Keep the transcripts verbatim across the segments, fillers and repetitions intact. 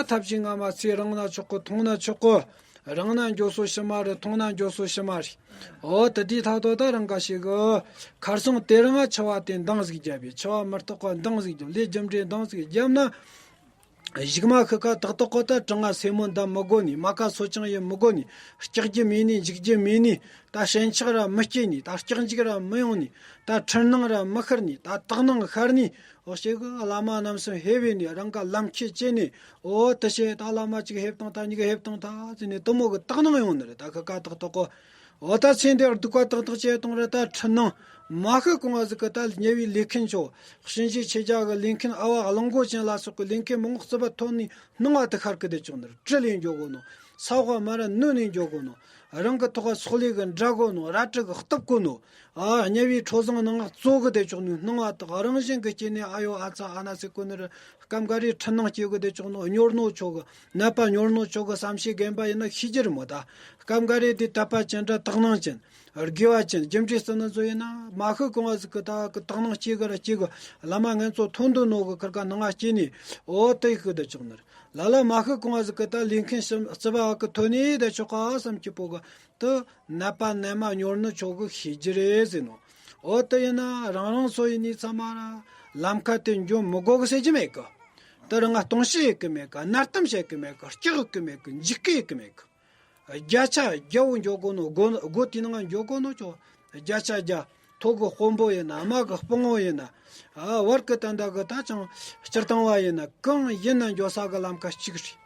ཐབས་ཤེས་སྔ་མ་ཚེ་རིང་ན་ཆོག་གི། ཐུང་ན་ཆོག་གི། རིང་ན་འགྱོ་སོ་ཕྱི་མ་རེད། ཐུང་ན་འགྱོ་སོ་ཕྱི་མ་རེད། འོ་དེ་དུས་ཐ་དོ་ད་རང་ག་ཞིག་གི་ཁར་སང་དེ་རིང་ང་འཆི་བ་དེ་འདང་ཟིག་བརྒྱབ་པས། འཆི་བ་མི་རྟག་པ་འདང་ཟིག་བརྒྱབ། ལས་རྒྱུ་འབྲས་འདང་ཟིག་བརྒྱབ་ན། གཞུག་མ་ཤི་ཁ་ཏག་ཏག་གོ་ད་གྲང་ང་སེན་མོ་འདམ་མི་དགོ་ནི། རྨ་ཁ་སོ་ཆང་ཡེ་མི་དགོ་ནི། སྐྲག་རྒྱུ་མེད་ནི། འཇིགས་རྒྱུ་མེད་ནི། ད་ཞེན་ཆགས་ར་མི་སྐྱེ་ནི། ད་སྐྱག་འཇིགས་ར་མི་ཡོང་ནི། ད་འཁྲུལ་སྣང་ར་མི་ཤར་ནི། ད་དག་སྣང་ཤར་ནི། འོ་ཞེ་གི་བླ་མ་རྣམ་གསུམ་ཧེ་བས་ནི། རང་ག་ལམ་ཁྱེར་བྱས་ནི། འོ་དེ་བྱས་ད་བླ་མ་གཅིག་ཧེ་བཏང་ད། གཉིས་ཀ་ཧེ་བཏང་ད་ཟེར་ནི་དེ་མོ་གི་དག་སྣང་ཡོང་ནི་རེད། ད་ཤི་ཁ་ཏག་ཏག་གོ། འོ་ད་ཚེ་འདིར་སྡུག་པ་ཏག་ཏག་བྱས་གཏོང་ར། ད་འཁྲུལ་སྣང་མ་ཤི་གོང་བ་ཟིག་གི་ད་ཉེ་བའི་ལས་མཁན་ཆོ། གཤིན་རྗེ་ཆོས་རྒྱལ་གི་ལས་མཁན། ཨ་བ་གླང་པོ་ཆེ་ལ་སོགས་གི་ལས་མཁན་མང་པོ་རྩིས་པ་ཐོན་ནི་སྣང་བ་དེ་ཤར་གི་བསྡད་ཆོག་ནི་རེད། དྲིལ་ལས་འགྱོ་གོ་ནོ། ས་འོག་མ་ར་ནོན་ནས་འགྱོ་གོ་ནོ། རང་གི་ཐོག་ག་སོག་ལེ་གི་འདྲ་གོ་ནོ། རལ་གྲི་གི་གཏུབ་གོ་ནོ། ཨ་དམྱལ་བའི་ཁྲོ་ཟངས་ནང་ང་བཙོ་གི་བསྡད་ཆོག་ནི་སྣང་བ་དག་རང་བཞིན་གི་སྐྱེས་ནས། ཨ་ཡོ་ཨ་ཚ་ཨ་ན་ཟེར་གོ་ནི་རེད། སྐབས་འགའ་རེ་འཁྲུལ་སྣང་སྐྱེ་གི་བསྡད་ཆོག་ནོ། སྨྱོ་ནོ་ཆོ་གི། ནད་པ་སྨྱོ་ནོ་ཆོ་གི་བསམ་ཤེས་རྒན་པ་ཡིན་ན་ཤེས་རྒྱུ་རེད་མོ། ད་སྐབས་འགའ་རེ་དེ་དད་པ་ཅན་དྲ་དག་སྣང་ཅན། དགེ་བ་ཅན། རྒྱུ་འབྲས་བརྩི་ནི་ཚོ་ཡིན་ན་མ་ཤི་གོང་བ་ཟིག་གི་ད་གི་དག་སྣང་སྐྱེ་གི་ར་སྐྱེ་གི། བླ་མ་ངན་ཚོ་ཐོན་འདུག་ནོ་གི་ཁར་ག་སྣང་བ་སྐྱེས་ནས། འོ་དེ་ཤི་བསྡད་ཆོག་ནི་རེད། ལ་ལ་མ་ཤི་གོང་བ་ཟིག་གི་ད་ལས་མཁན་ཞིམ་རྩིས་པ་གི་ཐོན་ནས་བསྡད་ཆོག་ག་བསམ་གྱི་པོ་གི། དེ་ནད་པ་ནད་མ་སྨྱོ་ནི་ཆོ་གི་ཤེས་རྒྱུ་རེད་ཟེར་ནོ། འོ་དེ་ཡིན་ན་རང་རང་ཚོ་ཡིན་ནི་ཚང་མ་ར་ལམ་ཁ་དེ་འགྱོ་མི་དགོ་གི་ཟེར་རྒྱུ་མེད་གི། དེ་རང་ང་སྟོང་བཤད་ཡེ་གི་མེད་གི། གནའ་གཏམ་བཤད་གི་མེད་གི། སྐྱག་ཡེ་གི་མེད་གི། འཇིགས་སྐུལ་ཡེ་གི་མེད་གི། བརྒྱ་ཆ་བརྒྱ་བོ་འགྱོ་གོ་ནོ། སྒོ་སྒོ་དེའི་ནང་འགྱོ་གོ་ནོ་ཆོ། བརྒྱ་ཆ་བརྒྱ། ཐོག་གི་དཔོན་པོ་ཡིན་ན། དམག་གི་དཔུང་བོ་ཡིན་ན། ཨ་བར་གི་ད་འདའ་གི་ད་ཅང་སྤྱིར་བཏང་བ་ཡིན་ན། གང་ཡིན་ན་འགྱོ་ས་གི་ལམ་ཁ་གཅིག་རེད།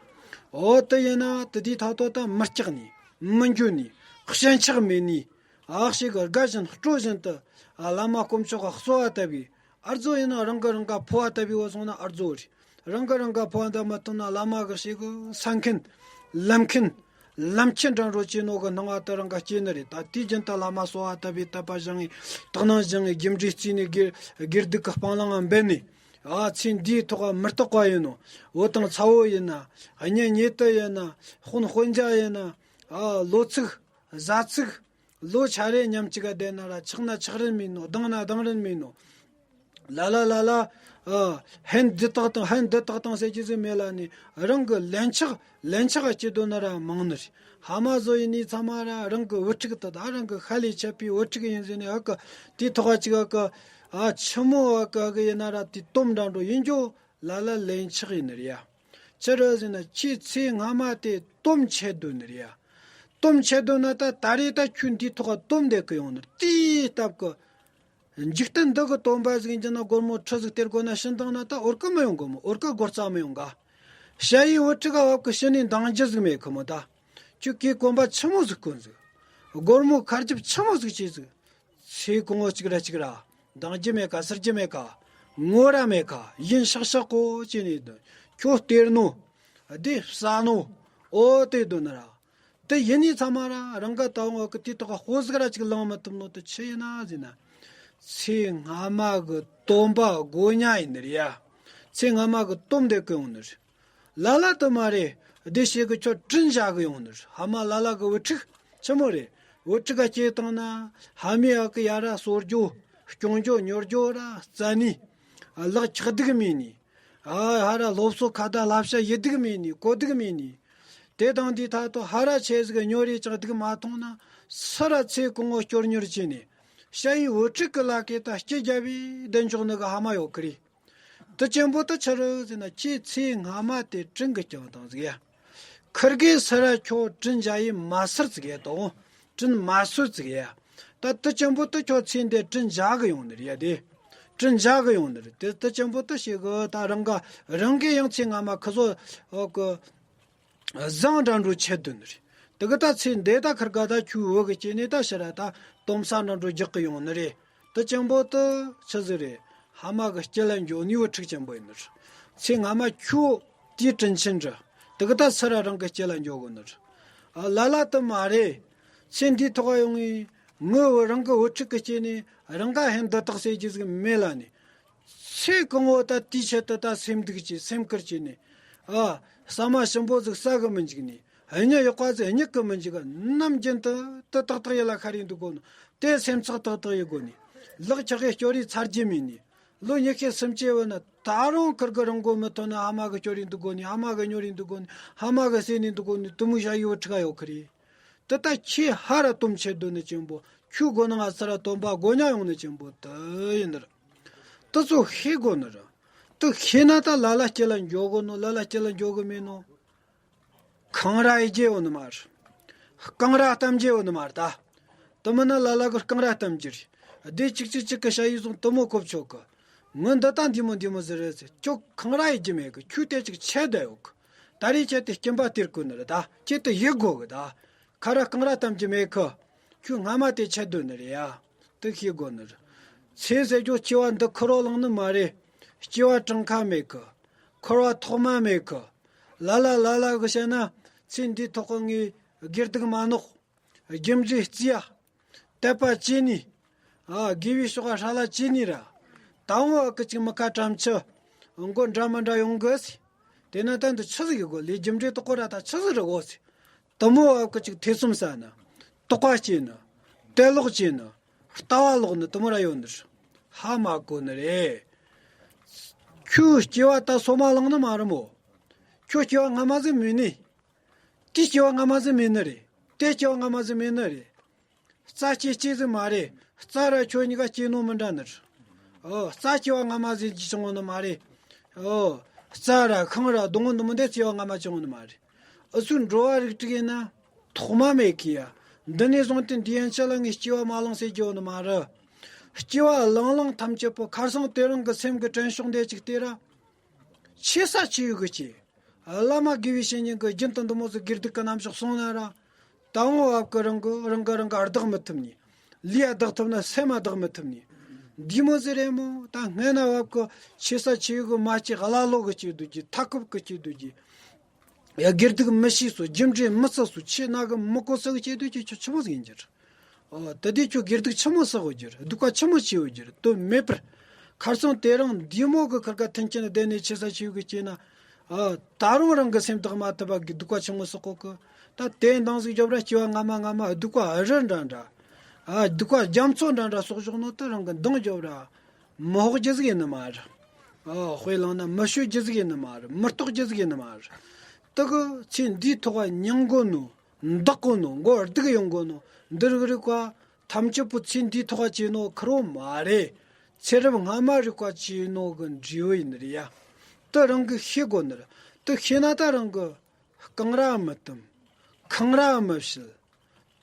འོ་དེ་ཡིན་ན་དེ་དུས་ཐ་དོ་ད་མི་སྐྲག་ནི། མི་འགྱོ་ནི། ཞེན་ཆགས་མེད་ནི། ཨ་ཞིག་གི་དགའ་བཞིན་སྤྲོ་བཞིན་དུ། ཨ་བླ་མ་དཀོན་མཆོག་གི་གསོལ་བ་བཏབ་པའི། ཨར་ཛོ་ཡིན་ན་རང་གི་རང་ག་འཕོ་བ་བཏབ་པའི་བོ་སོང་ན་ཨར་ཛོ་རེད། རང་གི་རང་ག་འཕོ་བ་འདི་མ་བཏང་ན་བླ་མ་གི་ཞིག་གི་ས་མཁན། ལམ་མཁན། ལམ་ཁྱེར་འདྲ་འགྲོ་བྱེད་ནོ་གི་སྣང་བ་དེ་རང་ག་སྐྱེ་ནི་རེད། ད་དུས་རྒྱུན་དུ་བླ་མ་གསོལ་བ་བཏབ་པའི། དད་པ་བཞེངས་ངེ་དག་སྣང་བཞེངས་ངེ་རྒྱུ་འབྲས་བརྩིས་ནས་དགེ་དགེ་སྡིག་གི་སྤང་བླང་ང་འབད་ནས། ཨ་ཚེ་འདིའི་ཐོག་མི་རྟག་པ་ཡིན་ནོ། བུ་དང་ཚ་བོ་ཡིན་ན། གཉེན་ཉེ་དུ་ཡིན་ན། དཔོན་དཔོན་རྒྱ་ཡིན་ན། ཨ་ལོ་ཚིགས་བཟའ་ཚིགས། ལོ་ཆ་རེ་མཉམ་གཅིག་ག་བསྡད་ན་ར། ཆགས་ན་ཆགས་རིན་མིན་ནོ། སྡང་ན་སྡང་རིན་མིན་ནོ། ལ་ལ་ལ་ལ། ཨ། ཧན་འདི་དག་དང་ཧན་འདི་དག་དང་ཟེར་རྒྱུ་ཟིག་མེད་ལ་ནི། རང་གི་ལན་ཆགས་ལན་ཆགས་སྐྱེ་དོ་ན་ར་མང་ནི་རེད། ཕ་མ་བཟོ་ཡིན་ནི་ཚང་མ་ར་རང་གི་བུ་ཕྲུག་དེ་དག་རང་གི་ཤ་ལས་ཆད་པའི་བུ་ཕྲུག་ཡིན་ཟེར་ནས། ཨ་ཀ་དེའི་ཐོག་ག་ཅིག་ཨ་ཀ་ཨ་ཆི་མོ་ཨ་ཀ་གི་ཡིན་ན་ར། དེ་དོམ་འདྲ་འགྲོ་ཡིན་རྒྱུ་ལ་ལ་ལན་ཆགས་ཡིན་ནི་རེད་ཡ། ཅི་རེད་ཟེར་ན་ཁྱེད་ཚེ་སྔ་མ་དེ་དོམ་ཆད་དོ་ནི་རེད་ཡ། དོམ་ཆད་དོ་ན་ད་ད་རེས་ད་ཁྱོད་འདིའི་ཐོག་ག་དོམ་བསྡད་གི་ཡོང་ནི་རེད། དེའི་སྟབས་ཀྱིས། འཇིག་རྟེན་འདི་གི་སྟོན་པ་ཟིག་ཡིན་རྒྱུ་ན་སྒོར་མོ་ཁྲི་ཟིག་སྟེར་དགོས་ན་ཤིན་ཏང་ན་ད་འོར་ཀ་མི་ཡོང་གོ་མོ། འོར་ཀ་སྒོར་རྩ་མི་ཡོང་ག། ཞ་ཡི་བུ་ཕྲུག་ག་བབ་གི་ཕྱི་ནས་འདང་རྒྱུ་ཟིག་མེད་གི་མོ། ད་ཁྱོད་ཀྱིས་གོན་པ་ཆི་མོ་ཟིག་གོན་ཟིག། སྒོར་མོ་ཁ་རྒྱབ་ཆི་མོ་ཟིག་བྱས་ཟིག། ཚེ་གང་བོ་གཅིག་ར་གཅིག་ར་འདང་རྒྱུ་མེད་ག། ཟེར་རྒྱུ་མེད་ག། ངོ་ར་མེད་ག། ཡིན་ཤག་ཤག་གོ་བྱས་ནས་སྡོད། ཁྱོད་སྟེར་ནོ། བདེ་བསགས་ནོ། འོ་དེ་སྡོད་ནི་ར། དེ་ཡིན་ནི་ཚང་མ་ར་རང་ག་ད་འོང་གི་དེ་དག་ག་ཧོ་ཟིག་ར་ཅིག་ལང་མི་ཐུབ་ནོ་དེ་ཆི་ཡིན་ན་ཟེར་ན། ཚེ་སྔ་མ་གི་སྟོན་པ་དགོས་ཉག་ཡིན་ནི་རེད་ཡ། ཚེ་སྔ་མ་གི་སྟོན་པ་དེ་གི་ཡོང་ནི་རེད། ལ་ལ་དེ་མ་རེད། བདེ་བྱེད་གི་ཁྱོད་དྲིན་འཇལ་གི་ཡོང་ནི་རེད། ཕ་མ་ལ་ལ་གི་བུ་ཕྲུག་ཆི་མོ་རེད། བུ་ཕྲུག་ག་སྐྱེས་བཏང་ན་ཕ་མའི་ཨ་གི་ཡ་ར་གསོ་རྒྱུ། སྐྱོང་རྒྱུ་ཉོ་རྒྱུ་ར་རྩ་ནི། ལག་ཆགས་སྡུག་མེད་ནི། ཨ་ཧ་ར་སློབ་གསོ་ཁ་ད་བསླབ་བྱ་ཡི་སྡུག་མེད་ནི། གོ་སྡུག་མེད་ནི། དེ་དང་དེའི་ཐད་དུ་ཧ་ར་ཆེ་ཟིག་ཉོ་རེ་ཅང་སྡུག་མ་མཐོང་ན། སུ་ར་ཚེ་གང་བོ་སྐྱོར་ཉོར་བྱས་ནས། ཞ་ཡི་བུ་ཕྲུག་གི་ལ་ཀེ་ད་སྐྱི་རྒྱབ་བས་བདེ་འཇོག་ནི་གི་ཕ་མ་ཡོད་གི་རེད། དེ་ཅན་པོ་དེ་ཆི་རེད་ཟེར་ན། ཁྱེད་ཚེ་སྔ་མ་དེ་དྲིན་གི་བསྐྱངས་བཏང་ཟིག་ཡ། ཁིར་གེ་སུ་ར་ཁྱོད་དྲིན་འཇལ་ཡི་མ་ཟེར་ཟིག་ཡ་དང་། དྲིན་མ་གསོས་ཟིག་ཡ། ད་དེ་ཅན་པོ་དེ་ཁྱོད་ཚེ་འདི་དྲིན་འཇལ་གི་ཡོང་ནི་རེད་ཡ། དེ་དྲིན་འཇལ་གི་ཡོང་ནི་རེད། དེ་དེ་ཅན་པོ་དེ་ཞིག་གི་ད་རང་ག་རང་གི་ཡང་ཚེ་སྔ་མ་ཁི་ཚོ་གི་བཟང་འདྲ་འགྲོ་ཆེད་དུ་ནི་རེད། དེ་གི་ད་ཚེ་འདི་ད་ཁིར་ག་ད་ཁྱོད་བུ་གི་སྐྱེས་ནས་ད་ཕྱིར་ར་ད་དོམ་ས་འདྲ་འགྲོ་རྒྱག་གི་ཡོང་ནི་རེད། དེ་ཅན་པོ་དེ་ཆི་ཟིག་རེད། ཕ་མ་གི་སྐྱི་ལ་འགྱོ་ནི་བུ་ཕྲུག་ཅན་པོ་ཡིན་ནི་རེད། ཚེ་སྔ་མ་ཁྱོད་དེའི་དྲིན་ཆེན་རེད། དེ་གི་ད་སུ་ར་རང་གི་སྐྱི་ལ་འགྱོ་གི་ནི་རེད། ཨ་ལ་ལ་དེ་མ་རེད། ཚེ་འདིའི་ཐོག་ཡོང་ངས་ངའི་བུ་རང་གི་བུ་ཕྲུག་གི་སྐྱེས་ནས་རང་ག་ཧན་འདི་དག་ཟེར་རྒྱུ་ཟིག་མེད་ལ་ནི། ཚེ་གང་བོ་ད་དེའི་ཆེད་དུ་ད་སེམས་སྡུག་བྱས་སེམས་ཁུར་བྱས་ནས། ཨ། ཟ་མ་ཞིམ་པོ་ཟིག་ཟ་གི་མི་འཇུག་ནས། གཉིད་ཡག་པ་ཟིག་གཉིད་གི་མི་འཇུག་ག། ནམ་རྒྱུན་དུ་དུ་ཏག་ཏག་ཡིད་ལ་ཤར་ཡི་འདུག་གོ་ནོ། དེ་སེམས་ཚེགས་ཏག་ཏག་ཡི་སྒོ་ནས། ལག་ཆགས་གི་སྐྱོ་རི་ཚར་རྒྱུ་མེད་ནས། ལོ་ཉི་ཤུ་སུམ་ཅུ་བོ་ནི་ད་རུང་ཁིར་གི་རང་མགོ་མི་ཐོན་ན། ཨ་མ་གི་སྐྱོར་རིན་འདུག་གོ་ནི། ཨ་མ་གི་ཉོ་རིན་འདུག་གོ་ནི། ཨ་མ་གི་ཟས་ནི་འདུག་གོ་ནི། དུ་མུ་ཞ་ཡི་བོ་ཁྲི་ཁ་ཡོད་ཁི་རེད། དེ་ལྟ་ཁྱེད་ཧ་ར་སྟོབས་ཆེ་འདོད་ནི་ཅན་པོ། ཁྱོད་དགོས་ན་ང་ཚ་ར་སྟོན་པ་དགོས་ཉག་ཡོང་ནི་ཅན་པོ་དེ་ཡིན་ནི་རེད། དེ་ཚོ་ཤེས་དགོས་ནི་རེད། དེ་ཤེས་ན་ད་ལ་ལ་སྐྱིད་ལ་འཇོག་གོ་ནོ། ལ་ལ་སྐྱིད་ལ་འཇོག་གི་མེད་ནོ། འཁང་ར་ཡི་རྒྱུ་ཡོད་ནི་མ་རེད། རྐང་ར་གཏམ་རྒྱུ་ཡོད་ནི་མ་རེད་ད། དེ་མིན་ན་ལ་ལ་གི་རྐང་ར་གཏམ་རྒྱུ་རེད། སྡེ་གཅིག་གཅིག་གཅིག་གི་ཞ་ཡི་བཟུང་དེ་མོ་གོ་ཆོད་གི། ངི་འདི་ད་འདི་མོ་འདི་མོ་ཟིག་རེད་ཟེར། ཁྱོད་འཁང་ར་ཡི་རྒྱུ་མེད་གི། ཁྱོད་དེ་ཅིག་ཆད་བསྡད་ཡོད་གི། ད་རེས་ཁྱེད་དེ་སྐྱིན་པ་སྟེར་དགོས་ནི་རེད་ད། ཁྱེད་དེ་ཡི་དགོས་གི་ད། ཁ་ར་རྐང་ར་གཏམ་རྒྱུ་མེད་གི། ཁྱོད་སྔ་མ་དེ་ཆད་སྡོད་ནི་རེད་ཡ། དེ་ཤེས་དགོས་ནི་རེད། ཚེ་ཟེར་རྒྱུ་སྐྱེ་བ་འདི་ཁུར་བོ་བླངས་ནི་མ་རེད། སྐྱེ་བ་གྲངས་ཀ་མེད་གི། འཁོར་བ་ཐོག་མ་མེད་གི། ལ་ལ་ལ་ལ་གི་བཤད་ན། ཚེ་འདིའི་ཐོག་གི་ངས་དགེ་སྡིག་མ་ནོག་རྒྱུ་འབྲས་བརྩི་ཡ། དད་པ་བྱས་ནས། ཨ། དགེ་བའི་ཕྱོགས་ལ་ཧྲ་ལ་བྱས་ནས་ར། ད་འོ་བ་གི་ཅིག་མི་ཁ་གྲམ་ཆུ། མགོ་འདྲ་མི་འདྲ་ཡོང་གི་ཟེར། དེ་ན་ད་འདི་ཆི་ཟིག་གི་དགོས། ལས་རྒྱུ་འབྲས་དག་གོ་ར་ད་ཆི་ཟིག་ར་དགོས་ཟེར། དེ་མོ་བ་གི་ཅིག་ཐེ་ཚོམ་ཟ་ན། དོགས་པ་སྐྱེས་ན། དད་ལོག་བྱས་ན། ལྟ་བ་ལོག་ན་དེ་མོ་ར་ཡོད་ནི་རེད། ཧ་མ་གོ་ནི་རེད། ཁྱོད་སྐྱེ་བ་ད་སོ་མ་བླངས་ནི་མ་རེད་མོ། ཁྱོད་སྐྱེ་བ་སྔ་མ་ཟིག་མེད་ནི། དེའི་སྐྱེ་བ་སྔ་མ་ཟིག་མེད་ནི་རེད། དེའི་སྐྱེ་བ་སྔ་མ་ཟིག་མེད་ནི་རེད། རྩ་སྐྱེ་སྐྱེ་ཟིག་མ་རེད། རྩ་ར་ཁྱོད་གཉིས་ཀ་སྐྱེ་ནོ་མི་འདྲ་ནི་རེད། ཨོ། རྩ་སྐྱེ་བ་སྔ་མ་ཟིག་བྱུང་ནི་མ་རེད། ཨོ། རྩ་ར་ཤིང་ར་སྡོང་བོ་འདི་མོ་འདི་སྐྱེ་བ་སྔ་མ་བྱུང་ནི་མ་རེད། ཨུ་ཚོའི་འགྲོ་བ་རིགས་དྲུག་ཡིན་ན་ཐོག་མ་མེད་གི་ཡ། འདི་ནས་བཟུང་སྟེ་འདི་ཡན་ཆད་ལ་ངས་སྐྱེ་བ་མ་བླངས་ཟེར་རྒྱུ་ནི་མ་རེད། སྐྱེ་བ་བླངས་བླངས་ཐམས་ཅད་པོ་ཁར་སང་དེ་རིང་གི་སེམས་ཀྱི་དྲན་ཕྱོགས་འདི་ཅིག་དེ་ར། ཆེ་ས་ཆེ་ཡོད་གི་ཆེ། བླ་མ་དགེ་བའི་བཤེས་གཉེན་གྱིས་རྒྱུན་དུ་འདི་མོ་ཟིག་དགེ་སྡིག་གི་རྣམ་གཞག་གསུངས་ན་ར། ད་འོ་བབ་ཀྱི་རང་གི་རང་གི་རང་ག་བདག་མི་ཐུབ་ནི། ལུས་ཡ་བདག་ཐུབ་ན་སེམས་མ་བདག་མི་ཐུབ་ནི། འདི་མོ་ཟིག་རེད་མོ། ད་སྔན་ན་བབ་ཀྱི་ཆེ་ས་ཆེ་ཡོད་གི་མ་སྐྱེས། ཀླ་ཀློ་གི་སྐྱེས་སྡོད་ཀྱི། མཐའ་འཁོབ་གི་སྐྱེས་སྡོད་ཀྱི། ཡ། དགེ་སྡིག་མི་ཤེས་སོ། རྒྱུ་འབྲས་མི་བརྩི་སོ། ཆེ་ན་གི་མི་གོ་ས་གི་སྐྱེས་སྡོད་ཀྱི། ཁྱོད་ཆི་མོ་ཟིག་ཡིན་རྒྱུ་རེད། ཨོ། དེ་དུས་ཁྱོད་དགེ་སྡིག་ཆི་མོ་བསགས་ཡོད་རྒྱུ་རེད། སྡིག་པ་ཆི་མོ་བྱས་ཡོད་རྒྱུ་རེད། དོན་མེད་པར། ཁར་སང་དེ་རིང་འདི་མོ་གི་ཁར་ཀ་མཐུན་རྐྱེན་ལྡན་ནས་ཆེ་ས་ཆེ་གི་སྐྱེས་ན། ཨོ། ད་རུང་རང་གི་སེམས་བདག་མ་ཐུབ་པ་གི་སྡིག་པ་ཆི་མོ་བསགས་གོ་གི། ད་དེ་འདང་ཟིག་རྒྱོབ་ར། སྐྱེ་བ་སྔ་མ་སྔ་མ་སྡིག་པ་རི་འདྲ་འདྲ། ཨ། སྡིག་པ་རྒྱ་མཚོ་འདྲ་འདྲ་བསགས་བཞག་ནོ་དེ་རང་གི་འདང་རྒྱོབ་ར། མི་ཕོག་རྒྱུ་ཟིག་ཡིན་ནི་མ་རེད། ཨོ། དཔེ་བླངས་ན་མི་ཤོད་རྒྱུ་ཟིག་ཡིན་ནི་མ་རེད། མི་རྟོགས་རྒྱུ་ཟིག་ཡིན་ནི་མ་རེད། དེ་གི་ཚེ་འདིའི་ཐོག་མྱང་དགོས་ནོ། འདག་གོ་ནོ། མགོ་སྡུག་ཡོང་གོ་ནོ། འདི་རིགས་རིགས་པ་ཐམས་ཅད་པོ་ཚེ་འདིའི་ཐོག་བྱས་ནོ་ཁེར་བོ་མ་རེད། ཚེ་རབས་སྔ་མ་རིགས་པ་བྱས་ནོ་གི་འབྲས་བུ་ཡིན་ནི་རེད་ཡ། དེ་རང་གིས་ཤེས་དགོས་ནི་རེད། དེ་ཤེས་ན་ད་རང་གི་རྐང་ར་མི་གཏུམ། འཁང་ར་མི་བྱེད།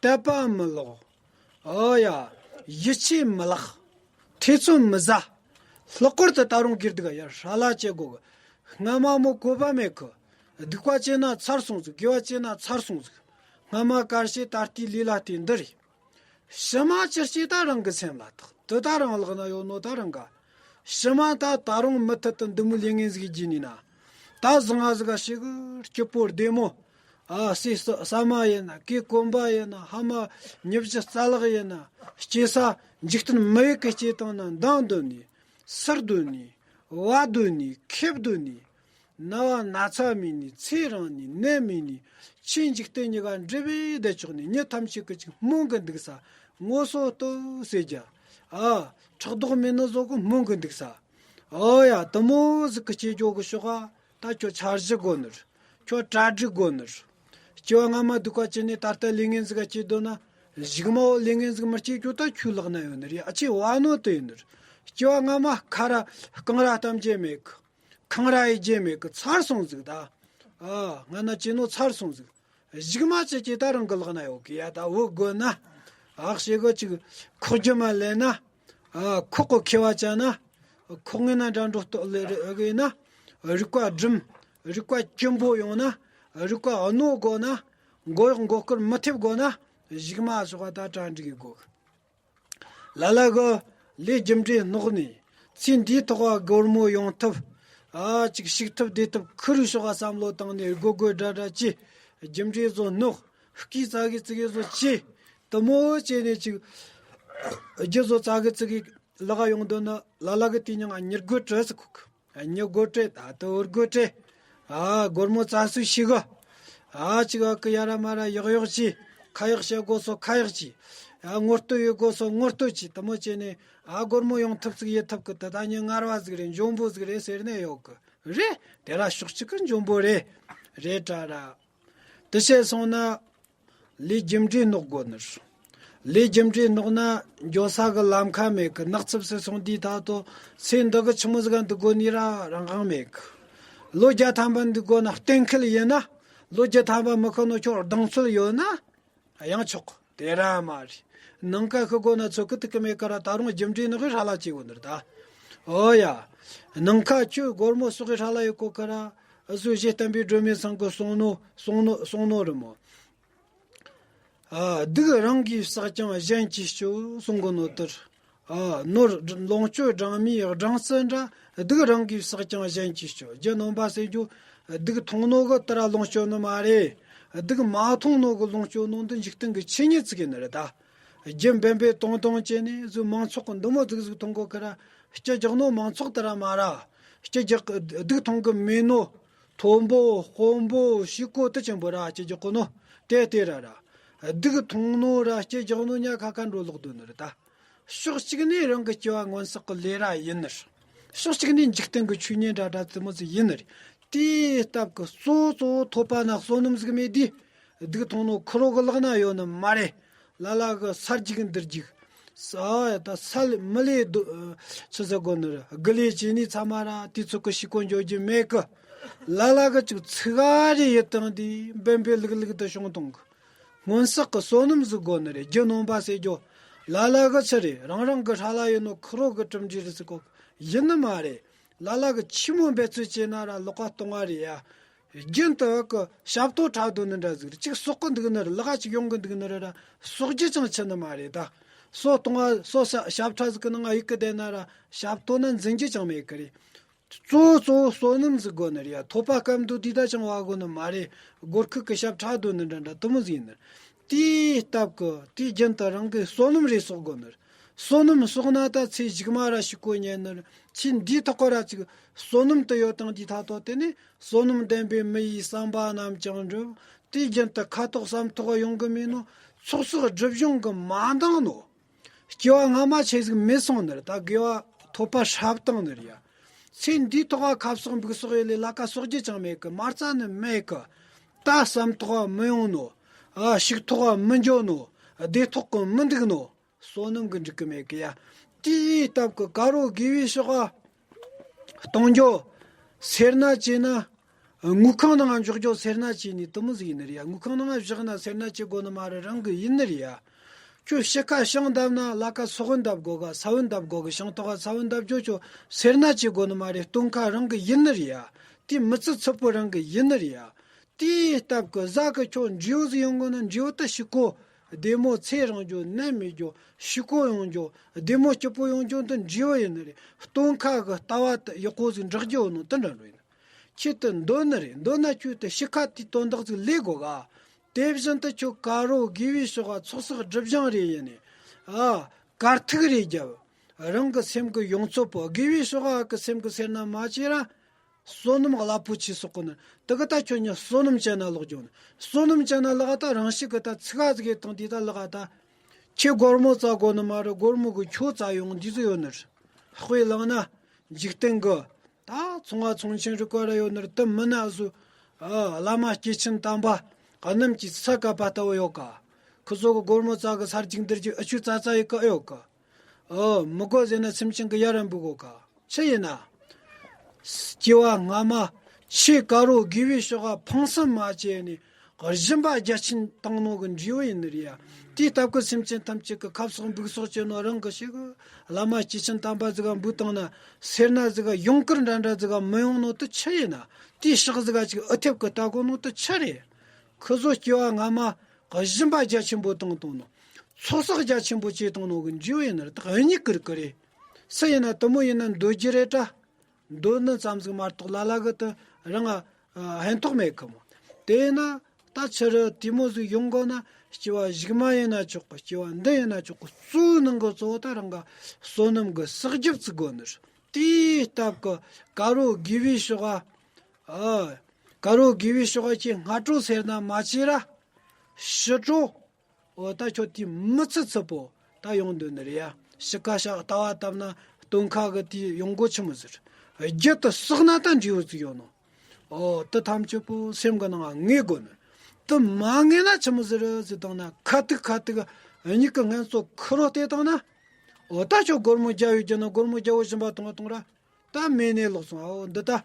དད་པ་མི་ལོག་ཨོ་ཡ། ཡིད་ཆེས་མི་བརླག་ཐེ་ཚོམ་མི་ཟ། ལྷག་པར་དུ་ད་རུང་དགེ་སྡིག་ཡ་ཧྲ་ལ་བྱེད་དགོས་གི། སྔ་མ་མོ་གོ་བ་མེད་གི། སྡིག་པ་བྱས་ན་ཚར་སོང་ཟིག་དགེ་བ་བྱས་ན་ཚར་སོང་ཟིག་སྔ་མ་གར་བྱེད་ད་ལྟའི་ལས་ལ་བརྟེན་འདི་རེད། ཕྱི་མ་ཅི་བྱེད་ད་རང་གི་སེམས་ལ་ཐག་དེ་ད་རང་ལག་ན་ཡོད་ནོ་ད་རང་ག་ཕྱི་མ་ད་ད་རུང་མུ་མཐུད་དུ་འདི་མོའི་ལས་ངན་ཟིག་བགྱིས་ནས་ན། ད་བཟང་ང་ཟིག་ག་ཞིག་གི་སྐྱིད་པོ་བདེ་མོ། ཨ། སྲས་ཟ་མ་ཡིན་ན། གོས་གོན་པ་ཡིན་ན། ཕ་མ་མྱི་བཞི་རྩ་ལག་ཡིན་ན། སྐྱེ་ས་འཇིག་རྟེན་མི་ཡུལ་གི་སྐྱེ་སྟངས་ན་མདང་སྡོད་ནས། སར་སྡོད་ནས། བ་སྡོད་ནས། ཁེབས་སྡོད་ནས། ན་བ་ན་ཚ་མེད་ནས། ཚེ་རིང་ནས། ནད་མེད་ནས། ཆོས་འཇིག་རྟེན་གཉིས་ཀ་འབྲེལ་བའི་བསྡད་ཆོག་ནས། མྱི་ཐམས་ཅད་ཀྱིས་ཅིག་སྨོན་གི་འདུག་ས། ངོ་སོ་ལྟོས་ཟེར་རྒྱ། ཨ། ཕྲག་དོག་མེད་ནི་བཟོ་གི་སྨོན་གི་འདུག་ས། ཨོ་ཡ། དེ་མོ་ཟིག་གི་སྐྱེ་རྒྱུ་གི་ཤོག་ཨ། ད་ཁྱོད་འཆར་གཞི་དགོས་ནི་རེད། ཁྱོད་གྲ་སྒྲིག་དགོས་ནི་རེད། སྐྱེ་བ་སྔ་མ་སྡིག་པ་བྱས་ནས་ད་ལྟ་ལས་ངན་ཟིག་ག་སྐྱེས་སྡོད་ན། གཞུག་མ་བོ་ལས་ངན་ཟིག་མི་སྐྱེ་རྒྱུ་ད་ཁྱོད་ལག་ན་ཡོད་ནི་རེད། ཨ་ཆེ་བ་ནོ་དེ་ཡིན་ནི་རེད། སྐྱེ་བ་སྔ་མ་ཁ་ར་རྐང་ར་གཏམ་རྒྱུ་མེད་གི། འཁང་ར་ཡེ་རྒྱུ་མེད་གི། ཚར་སོང་ཟིག་ད། ཨ། སྔ་ན་བྱས་ནོ་ཚར་སོང་ཟིག་གཞུག་མ་ཅི་སྐྱེ་ད་རང་གི་ལག་ན་ཡོད་གི་ཡ། ད་བུ་དགོས་ན། ཨག་ཤེ་གི་ཅིག་ཁོག་རྒྱུ་མ་ལེན་ན། ཨ། ཁོག་གི་ཁེ་བ་ཅན་ན། ཁོག་ངན་ན་འདྲ་འགྲོ་ལྟོ་ལེ་རེ་གི་ན། རིག་པ་སྒྲིམ། རིག་པ་སྐྱིན་པོ་ཡོང་ན། རིག་པ་རྣོ་དགོས་ན། མགོ་གཡོག་མགོ་སྐོར་མི་ཐེབས་དགོས་ན། གཞུག་མ་ཞོག་ད་གྲ་འགྲིག་གི་དགོས། ལ་ལ་གི་ལས་རྒྱུ་འབྲས་བསྣོག་ནས། ཚེ་འདིའི་ཐོག་ག་སྒོར་མོ་ཡོང་ཐབས། ཨ། ཅིག་ཞུགས་ཐབས་བདེ་ཐབས་ཁུ་རུ་ཤོག་ག་བསམ་བློ་བཏང་ནས་སྒོ་སྒོ་འདྲ་འདྲ་བྱས། རྒྱུ་འབྲས་བཟོ་བསྣོག་སྐས་རྩ་གི་ཙི་གེ་བཟོ་བྱས། དེ་མོ་བྱས་ནས་ཅིག་རྒྱུ་བཟོ་རྩ་གི་ཙི་གེ་ལག་ག་ཡོང་དོན་ན། ལ་ལ་གི་དེ་ཉང་ང་མྱི་དགོད་བྲེལ་ཟིག་ཁུག་མྱི་དགོད་བྲེལ། ད་དུ་འུར་དགོད་བྲེལ། ཨ། སྒོར་མོ་རྩ་སུ་ཞིག་ག་ཨ། ཅིག་ཨ་ཀི་ཡ་ར་མ་ར་ཡག་ཡག་ཅི། ཁ་ཡག་བཤད་དགོས་སོ་ཁ་ཡག་ཅི། ཨ་ངོ་བསྟོད་ཡོད་དགོས་སོ་ངོ་བསྟོད་ཅིག་དེ་མོ་བྱས་ནས། ཨ་སྒོར་མོ་ཡོང་ཐབས་ཅིག་ཡེད་ཐབས་ཀྱི་དེ་ད་ཉིན་ངར་བ་ཟིག་རེད། འཇོན་པོ་ཟིག་རེད་ཟེར་ནས་ཡོད་གི་རེད། དེ་ར་ཕྱོགས་གཅིག་གི་འཇོན་པོ་རེད། རེད་དྲ་ར། དེ་བྱས་སོང་ན། ལས་རྒྱུ་འབྲས་ནོར་དགོས་ནི་རེད། ལས་རྒྱུ་འབྲས་ནོར་ན་འགྱོ་ས་གི་ལམ་ཁ་མེད་གི། ནགས་ཚིབས་སུ་སོང་དུས་ད་དོ། ཚེ་འདི་གི་ཆི་མོ་ཟིག་ག་འདུག་དགོས་ནི་ར་རང་དབང་མེད་གི། ལོ་བརྒྱ་ཐམ་པ་འདུག་དགོས་ན་གཏན་འཁེལ་ཡིན་ན། ལོ་བརྒྱ་ཐམ་པ་མི་ཁོ་ནོ་ཁྱོད་གདེང་ཚོད་ཡོད་ན། ཡང་ཆོག་གི། དེ་ར་མ་རེད། ནང་ཁ་ཤི་དགོས་ན་ཚོད་གི་ཐིག་གི་མེད་ཀ་ར། ད་རུང་རྒྱུ་འབྲས་ནི་གི་ཧྲ་ལ་བྱེད་དགོས་ནི་རེད་ད། ཨོ་ཡ། ནང་ཁ་ཁྱོད་སྒོར་མོ་སོགས་གི་ཧྲ་ལ་ཡོད་གོ་ཀ་ར། ཨ་སུ་གཞི་བསྟན་པའི་སྒྲོན་མེ་ཚང་གི་གསུང་ནོ་གསུང་ནོ་གསུང་ནོ་རེད་མོ། ཨ་སྡུག་རང་གིས་བསགས་ཀྱང་གཞན་གྱིས་སྤྱོད་གསུང་གི་ནོ་དེར། ཨ་ནོར་ལོངས་སྤྱོད་སྦྲང་མའི་སྦྲང་རྩི་འདྲ། སྡུག་རང་གིས་བསགས་ཀྱང་གཞན་གྱིས་སྤྱོད། རྒྱུ་ནོམ་པ་ཟེར་རྒྱུ། སྡུག་མཐོང་ནོ་གི་དེ་ར་ལོངས་སྤྱོད་ནི་མ་རེད། སྡུག་མ་མཐོང་ནོ་གི་ལོངས་སྤྱོད་ནོ་འདི་འཇིག་རྟེན་གི་ཆོས་ཉིད་ཅིག་ཡིན་ནི་རེད་ད། རྒྱུ་འབེན་པའི་དོང་དོང་བྱས་ནས་ཟོས་མང་ཚོགས་གི་འདི་མོ་ཟིག་ཟིག་མཐོང་གོ་ཀ་ར། སྐྱི་རྒྱག་ནོ་མང་ཚོགས་དེ་ར་མ་ར། སྐྱི་རྒྱག་སྡུག་མཐོང་གི་མེད་ནོ། མཐོན་པོ་དཔོན་པོ་ཕྱུག་པོ་དེ་ཆེན་པོ་ར་སྐྱི་རྒྱག་གོ་ནོ། དེ་དེ་ར་ར། སྡུག་མཐོང་ནོ་ར་སྐྱི་རྒྱག་ནོ་ཉ་ཁ་ཁ་འགྲོ་ལོག་དོ་ནི་རེད་ད། ཕྱོགས་གཅིག་ནས་རང་གི་སྐྱེ་བ་སྔོན་བསགས་ཀྱི་ལས་ར་ཡིན་ནི་རེད། ཕྱོགས་གཅིག་ནས་འཇིག་རྟེན་གྱི་ཆོས་ཉིད་འདྲ་འདྲ་དེ་མོ་ཟིག་ཡིན་ནི་རེད། དེའི་སྟབས་ཀྱིས་གཙོ་བོ་གཙོ་བོ་ཐོབ་པ་ན་བསོད་ནམས་ཟིག་མེད་དུས། སྡུག་མཐོང་ནོ་ཁུ་རོ་གི་ལག་ན་ཡོད་ནི་མ་རེད། ལ་ལ་གི་ས་རྒྱུག་འདིར་རྒྱུག་ས་ད་ས་ལ་མི་ལས་སྡུ་ཆི་ཟེར་དགོས་ནི་རེད། དགུ་ལས་བྱས་ནས་ཚང་མ་ར་དུས་ཚོད་ཀྱི་ཕྱི་གོ་འཇོག་རྒྱུ་མེད་གི། ལ་ལ་གི་ཅིག་ཚིག་ག་རེ་ཡིད་བཏང་དུས་འབེན་པའི་ལུག་ལུག་ཏུ་བྱུང་གཏོང་གི། སྔོན་བསགས་ཀྱི་བསོད་ནམས་ཟིག་དགོས་ནི་རེད། རྒྱུ་ནོམ་པ་ཟེར་རྒྱུ། ལ་ལ་གི་ཆི་རེད། རང་རང་གི་ཧྲ་ལ་ཡོད་ནོ་ཁུ་རོ་གི་གྲུབ་འབྲས་རེད་ཟེར་གོ། ཡིན་ནི་མ་རེད། ལ་ལ་གི་ཆི་མོ་འབད་རྩོལ་བྱས་ན་ར་ལོག་ག་གཏོང་བ་རེད་ཡ། རྒྱུན་དུ་གི་ཞབས་ཏོག་ཁྲ་དོ་ནི་འདྲ་ཟིག་རེད། ཅིག་གསོག་གི་འདུག་ནི་རེད། ལག་ཅིག་ཡོང་གི་འདུག་ནི་རེད་ར། གསོག་རྒྱུ་ཅང་ཆི་ནི་མ་རེད་ད། གསོག་གཏོང་བ་གསོག་ཞབས་ཁྲ་ཟིག་གི་ནང་ང་ཡིག་གི་བསྡད་ན་ར་ཞབས་ཏོག་ན་འཛིན་རྒྱུ་ཅང་མེད་གི་རེད། གཙོ་བོ་གཙོ་བོ་བསོད་ནམས་ཟིག་དགོས་ནི་རེད་ཡ། ཐོབ་པ་སྐབས་འདུག་དུས་ད་ཅང་བ་དགོས་ནི་མ་རེད། སྒོར་ཁུག་གི་ཞབས་ཁྲ་དོ་ནི་འདྲ་འདྲ་དེ་མོ་ཟིག་ཡིན་ནི། དེའི་སྟབས་ཀྱིས་དེའི་རྒྱུན་དུ་རང་གི་བསོད་ནམས་རེ་གསོག་དགོས་ནི། བསོད་ནམས་གསོག་ན་ད་ཚེ་གཞུག་མ་ར་ཕྱུག་པོ་ཉན་ནི། ཚེ་འདིའི་ཐོག་གི་ར་ཅིག་བསོད་ནམས་དེ་ཡོད་དང་དེའི་ཐ་ཐོག་དེ་ནས་བསོད་ནམས་ལྡན་པའི་མི་ཡི་བསམ་པ་རྣམས་ཀྱང་འགྲུབ། དེའི་རྒྱུན་དུ་ཁ་དོག་བསམ་ཐོག་ཡོང་གི་མེད་ནོ། ཚོགས་བསགས་སྒྲིབ་སྦྱོང་གི་མ་འདང་ནོ། སྐྱེ་བ་སྔ་མ་ཆེ་ཟིག་མེད་སོང་ནི་རེད། ད་དགེ་བ་ཐོབ་པ་ཧྲབ་བཏང་ནི་རེད་ཡ། ཚེ་འདིའི་ཐོག་ག་ཁ་གསོག་འབུག་གསོག་ཡེ་ལས་ལ་ཀ་གསོག་རྒྱུ་ཅང་མེད་གི། མ་རྩ་ནི་མེད་གི། ད་བསམ་ཐོག་ག་མི་ཡོང་ནོ། ཨ་ཞིག་ཐོག་ག་མི་འགྱོ་ནོ། བདེ་ཐོག་གི་མི་འདུག་ནོ། བསོད་ནམས་གི་འགྲིག་གི་མེད་གི་ཡ། དེའི་སྟབས་ཀྱིས་དཀར་པོ་དགེ་བའི་ཕྱོགས་ག་གཏོང་རྒྱུ། སེར་སྣ་བྱས་ན། དངུལ་ཁང་ནང་འཇོག་རྒྱུ་སེར་སྣ་བྱས་ནས་དེ་མོ་ཟིག་ཡིན་ནི་རེད་ཡ། དངུལ་ཁང་ནང་བཞག་ན་སེར་སྣ་བྱེད་དགོས་ནི་མ་རེད། རང་གི་ཡིན་ནི་རེད་ཡ། ཁྱོད་ཕྱི་ཁ་ཞིང་བཏབ་ན་ལ་ཀ་སོག་བུན་བཏབ་དགོས་ག། ས་བུན་བཏབ་དགོས་གི། ཞིང་ཐོག་ག་ས་བུན་བཏབ་རྒྱུ་ཁྱོད་སེར་སྣ་བྱེད་དགོས་ནི་མ་རེད། སྟོན་ཁ་རང་གི་ཡིན་ནི་རེད་ཡ། དེ་མི་ཚེ་ཚུད་པོ་རང་གི་ཡིན་ནི་རེད་ཡ། དེའི་སྟབས་ཀྱིས་གཟའ་གི་ཁྱོད་འབྲས་བུ་ཟིག་ཡོང་གི་ན། འབྲས་བུ་དེ་ཕྱུག་པོ་བདེ་མོ་ཚེ་རིང་རྒྱུ། ནད་མེད་རྒྱུ། ཕྱུག་པོ་ཡོང་རྒྱུ། བདེ་མོ་སྐྱིད་པོ་ཡོང་རྒྱུ་འདི་འབྲས་བུ་ཡིན་ནི་རེད། སྟོན་ཁ་གི་ལྟ་བ་དེ་ཡག་པོ་ཟིག་འགྲིག་རྒྱུ་ཡོད་ནོ་དེ་འདྲ་འགྲོ་ཡིན། ཁྱེད་དེ་འདོད་ནི་རེད། འདོད་ན་ཁྱོད་དེ་ཕྱི་ཁ་དེའི་དོན་དག་ཟིག་ལས་དགོས་ག། དེ་བཞིན་དུ་ཁྱོད་དཀར་པོ་དགེ་བའི་ཕྱོགས་ག་ཚོགས་བསགས་སྒྲིབ་སྦྱང་རེ་ཡེ་ནས། ཨ་དཀར་ཐིག་རེ་བརྒྱབ། རང་གི་སེམས་ཀྱི་ཡོངས་ཚོད་པོ། དགེ་བའི་ཕྱོགས་ག་གི་སེམས་ཀྱི་སེར་སྣ་མ་བྱས་ར། བསོད་ནམས་རླབས་པོ་ཆེ་གསོག་གི་ནི། དེ་གི་ད་ཁྱོད་ཉིད་བསོད་ནམས་ཅན་ན་ལོག་རྒྱུ་ནི། བསོད་ནམས་ཅན་ན་ལོག་ད་རང་ཤུགས་གི་ད་ཚིག་ག་ཟིག་གི་དང་དེ་ད་ལོག་ད། ཁྱེད་སྒོར་མོ་བཙལ་དགོས་ནི་མ་རེད། སྒོར་མོ་གི་ཁྱོ་བཙལ་ཡོང་འདི་ཟིག་ཡོད་ནི་རེད། དཔེ་བླངས་ན་འཇིག་རྟེན་གི་ད་ཚོང་བ་ཚོང་ཆེན་རིགས་ག་ར་ཡོད་ནི་རེད། དེ་མིན་ན་སུ། ཨ་བླ་མ་སྐྱེས་ཆེན་དམ་པ་གནམ་གྱི་ས་ག་པ་ལྟ་བུ་ཡོད་ག། ཁོ་ཚོ་གི་སྒོར་མོ་བཙལ་གི་ས་རྒྱུག་འདིར་རྒྱུག་ཨ་ཆུ་ཙ་ཙ་ཡི་ག་ཨེ་ཡོད་ག། ཨོ། མི་དགོས་ཟེར་ན་སེམས་ཅན་གི་ཡ་ར་འབུད་དགོས་ག། ཆི་ཡིན་ན། སྐྱེ་བ་སྔ་མ་ཆེས་དཀར་པོ་དགེ་བའི་ཕྱོགས་ག་ཕངས་སེམས་མ་བྱས་ནས་སྦྱིན་པ་རྒྱ་ཆེན་བཏང་ནོ་གི་འབྲས་བུ་ཡིན་ནི་རེད་ཡ། དེའི་སྟབས་ཀྱིས་སེམས་ཅན་ཐམས་ཅད་ཀྱི་ཁ་གསོག་འབུག་གསོག་བྱས་ནོ་རང་གི་ཤི་གི། བླ་མ་སྐྱེས་ཆེན་དམ་པ་ཟིག་ག་འབུད་བཏང་ན། སེར་སྣ་ཟིག་ག་ཡུངས་ཀར་འདྲ་འདྲ་ཟིག་ག་མི་ཡོང་ནོ་དེ་ཆི་ཡིན་ན། དེའི་ཕྱག་ཟིག་ག་ཅིག་ཨུ་ཐེབ་གི་ལྟ་དགོས་ནོ་དེ་ཆི་རེད། ཁོ་ཚོ་སྐྱེ་བ་སྔ་མ་སྦྱིན་པ་རྒྱ་ཆེན་པོ་བཏང་བཏང་ནོ། ཚོགས་བསགས་རྒྱ་ཆེན་པོ་བྱས་བཏང་ནོ་གི་འབྲས་བུ་ཡིན་ནི་རེད། ད་གཉིས་ཀིར་ཀི་རེད། སུ་ཡིན་ན་དེ་མོ་ཡིན་ན་འདོད་རྒྱུ་རེད་དྲ། འདོད་ནི་ཙམ་ཟིག་མ་གཏོགས་ལ་ལ་གི་དེ་རང་ང་ཕན་ཐོགས་མེད་གི་མོ། དེས་ན་ད་ཕྱི་རུ་དེ་མོ་ཟིག་ཡོང་དགོས་ན། སྐྱེ་བ་གཞུག་མ་ཡིན་ན་ཆོག་གི། སྐྱེ་བ་འདི་ཡིན་ན་ཆོག་གི། གཙོ་བོའི་ནང་གི་གཙོ་བོ་ད་རང་ང་བསོད་ནམས་གི་བསགས་རྒྱུ་བརྩི་དགོས་ནི་རེད། དེའི་སྟབས་ཀྱིས་དཀར་པོ་དགེ་བའི་ཕྱོགས་ག། ཨ། དཀར་པོ་དགེ་བའི་ཕྱོགས་ག་ཁྱེད་སྔ་དྲོ་སེར་སྣ་མ་བྱས་ར། ཕྱི་དྲོ། འོ་ད་ཁྱོད་དེ་མི་ཚེ་ཚུད་པོ་ད་ཡོང་འདོད་ནི་རེད་ཡ། ཕྱི་ཁ་ཤག་ལྟ་བ་བཏབ་ན་སྟོན་ཁ་གི་དེ་ཡོང་སྒོ་ཆི་མོ་ཟེར། རྒྱུ་དེ་བསགས་ན་ད་འབྲས་བུ་ཟིག་ཡོང་ནོ། འོ་དེ་ཐམས་ཅད་པོ་སེམས་གི་ནང་ང་ངེས་དགོས་ནི། དེ་མ་ངེས་ན་ཆི་མོ་ཟེར་ཟེར་བཏང་ན། ཁ་ཐུག་ཁ་ཐུག་མྱིག་གི་སྔན་སོ་ཁུ་རོ་བལྟས་བཏང་ན། འོ་ད་ཁྱོད་སྒོར་མོ་བརྒྱ་ཡོད་རྒྱུ་ན་སྒོར་མོ་བརྒྱ་བོ་སྦྱིན་པ་གཏོང་བ་གཏོང་ར། ད་མེད་ནས་ལོག་སོང་། འོ་འདི་ད།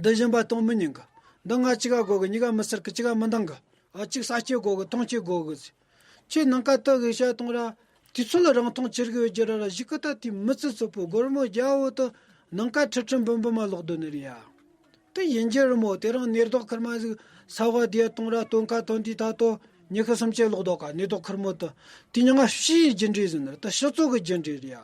འདི་སྦྱིན་པ་གཏོང་མི་ཉན་གི། འདི་ང་གཅིག་ག་དགོས་གི། གཉིས་ཀ་མི་སེར་གི། གཅིག་ག་མི་འདང་གི། ཨ་གཅིག་ས་སྐྱེ་དགོས་གི། ཐོང་སྐྱེ་དགོས་གི་ཟེར། ཁྱེད་ནང་ཀ་དུ་གི་བཤད་གཏོང་ར། དུས་ཚོད་ལ་རང་མཐོང་ཆེར་གི་ཡོད་རྒྱུ་ར་ར་ཞིག་གི། ད་དེ་མི་ཚེ་ཚུད་པོ་སྒོར་མོ་བརྒྱ་བོ་དེ་ནང་ཀ་ཁྲི་ཁྲི་འབུམ་འབུམ་མ་ལོག་འདོད་ནི་རེད་ཡ། དེ་ཡིན་རྒྱུ་རེད་མོ། དེ་རིང་ནས་ལྡོག་ཁུར་མ་ཟིག་ས་བ་དེ་གཏོང་ར། སྟོན་ཁ་ཐོན་དུས་ད་དོ་ཉི་ཤུ་སུམ་ཅུ་ལོག་འདུག་ག། ནས་ལྡོག་ཁུར་མོ་དེ། དེ་མྱིང་ང་ཕྱིའི་རྒྱུ་འབྲས་ཟེར་ནི་རེད། ད་ཕྱི་ཚུལ་གི་རྒྱུ་འབྲས་རེད་ཡ།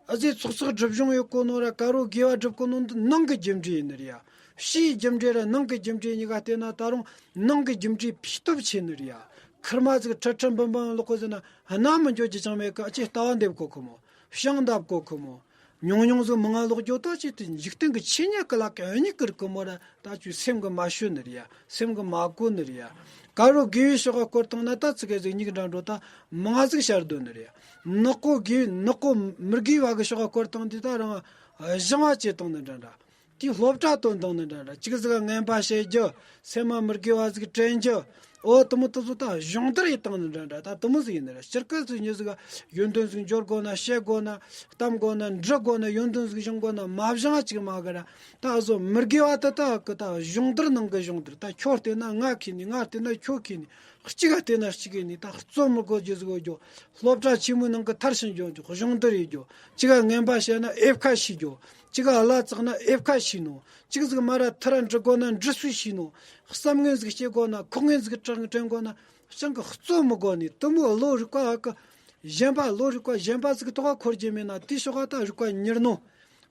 ཨ་ཙི་ཚོགས་བསགས་སྒྲིབ་སྦྱོང་ཡོད་གོ་ནོ་ར། དཀར་པོ་དགེ་བ་སྒྲུབ་གོ་ནོ་འདི་ནང་གི་རྒྱུ་འབྲས་ཡིན་ནི་རེད་ཡ། ཕྱིའི་རྒྱུ་འབྲས་ར་ནང་གི་རྒྱུ་འབྲས་གཉིས་ཀ་བལྟས་ན་ད་རུང་ནང་གི་རྒྱུ་འབྲས་ཕུས་སྟོབས་ཆེ་ནི་རེད་ཡ། ཁུར་མ་ཟིག་ཁྲི་ཁྲི་འབུམ་འབུམ་ལོག་གི་ཟེར་ན་སྣ་མི་འཇོག་རྒྱུ་ཅང་མེད་གི། ཨ་ཅེ་ལྟ་བ་འདེབས་གོ་གི་མོ། ཞིང་འདེབས་གོ་གི་མོ། ཉུང་ཉུང་ཟིག་མི་ང་ལོག་རྒྱུ་ད་ཅི་དེ་འཇིག་རྟེན་གི་ཆོས་ཉིད་གི་ལ་ཀ་གཉིས་ཀིར་གི་མོ་ར། ད་ཅུ་སེམས་གི་མ་ཤོད་ནི་རེད་ཡ། སེམས་གི་མ་གོ་ནི་རེད་ཡ། དཀར་པོ་དགེ་བའི་ཕྱོགས་ག་བསྐོར་བཏང་ན་ད་ཙི་གེ་ཟིག་མྱིག་འདྲ་འགྲོ་ད་མང་ཟིག་ཤར་འདོད་ནི་རེད་ཡ། ནག་པོ་དགེ་ནག་པོ་མི་དགེ་བ་གི་ཕྱོགས་ག་བསྐོར་བཏང་དུས་ད་རང་སྦྱང་བ་བྱེད་བཏང་ནི་འདྲ་འདྲ། དེའི་སློབ་གྲྭ་བཏོན་བཏང་ནི་འདྲ་འདྲ། གཅིག་ཟིག་ངན་པ་བྱེད་རྒྱུ། སེམས་མ་མི་དགེ་བ་ཟིག་དྲན་རྒྱུ། འོ་དེ་མོ་དེ་ཚོ་ད་སྦྱོང་བརྡར་ཡེད་བཏང་ནི་འདྲ་འདྲ། ད་དེ་མོ་ཟིག་ཡིན་ནི་རེད། སྤྱིར་སྐད་ཚིག་ཉིད་ཟིག་ཡོན་ཏན་ཟིག་འབྱོར་དགོས་ན། བཤད་དགོས་ན། གཏམ་དགོས་ན། འབྲི་དགོས་ན། ཡོན་ཏན་ཟིག་སྦྱོང་དགོས་ན། མ་སྦྱང་ཅིག་མ་གི་ར། ད་བཟོ་མི་དགེ་བ་དེ་ད་གི་ད་སྦྱོང་བརྡར་ནང་གི་སྦྱོང་བརྡར། ད་ཁྱོད་བལྟས་ན་ང་མཁས་ནི། ང་བལྟས་ན་ཁྱོད་མཁས་ནི། གཅིག་ག་བལྟས་ན་གཅིག་གི་ནི་ད་རྩོད་མི་དགོས་རྒྱུ་ཟིག་ཡོད་རྒྱུ། སློབ་གྲྭ་ཆེན་མོའི་ནང་གི་མཐར་ཕྱིན་རྒྱུ་འཇོག། སྦྱོང་བརྡར་ཡེད་རྒྱུ། གཅིག་ག་ངན་པ་བཤད་ན་ཨེབ་ཁ་ཤེས་རྒྱུ། གཅིག་ག་བླ་བཙག་ན་ཨེབ་ཁ་ཤེས་ནོ། གཅིག་ཟིག་མ་ར་ཐུ་ར་འབྲི་དགོས་ན་འབྲི་སུ་ཤེས་ནོ། བསམ་ངན་ཟིག་སྐྱེ་དགོས་ན། ཁོག་ངན་ཟིག་དྲན་དྲན་དགོས་ན། སྤྱང་གི་རྩོད་མི་དགོས་ནི། དེ་མོ་བློ་རིག་པ་གི་གཞན་པ། བློ་རིག་པ་གཞན་པ་ཟིག་ཐོག་ག་འཁོར་རྒྱུ་མེད་ན། དེའི་ཕྱོགས་ག་ད་རིག་པ་མྱུར་ནོ།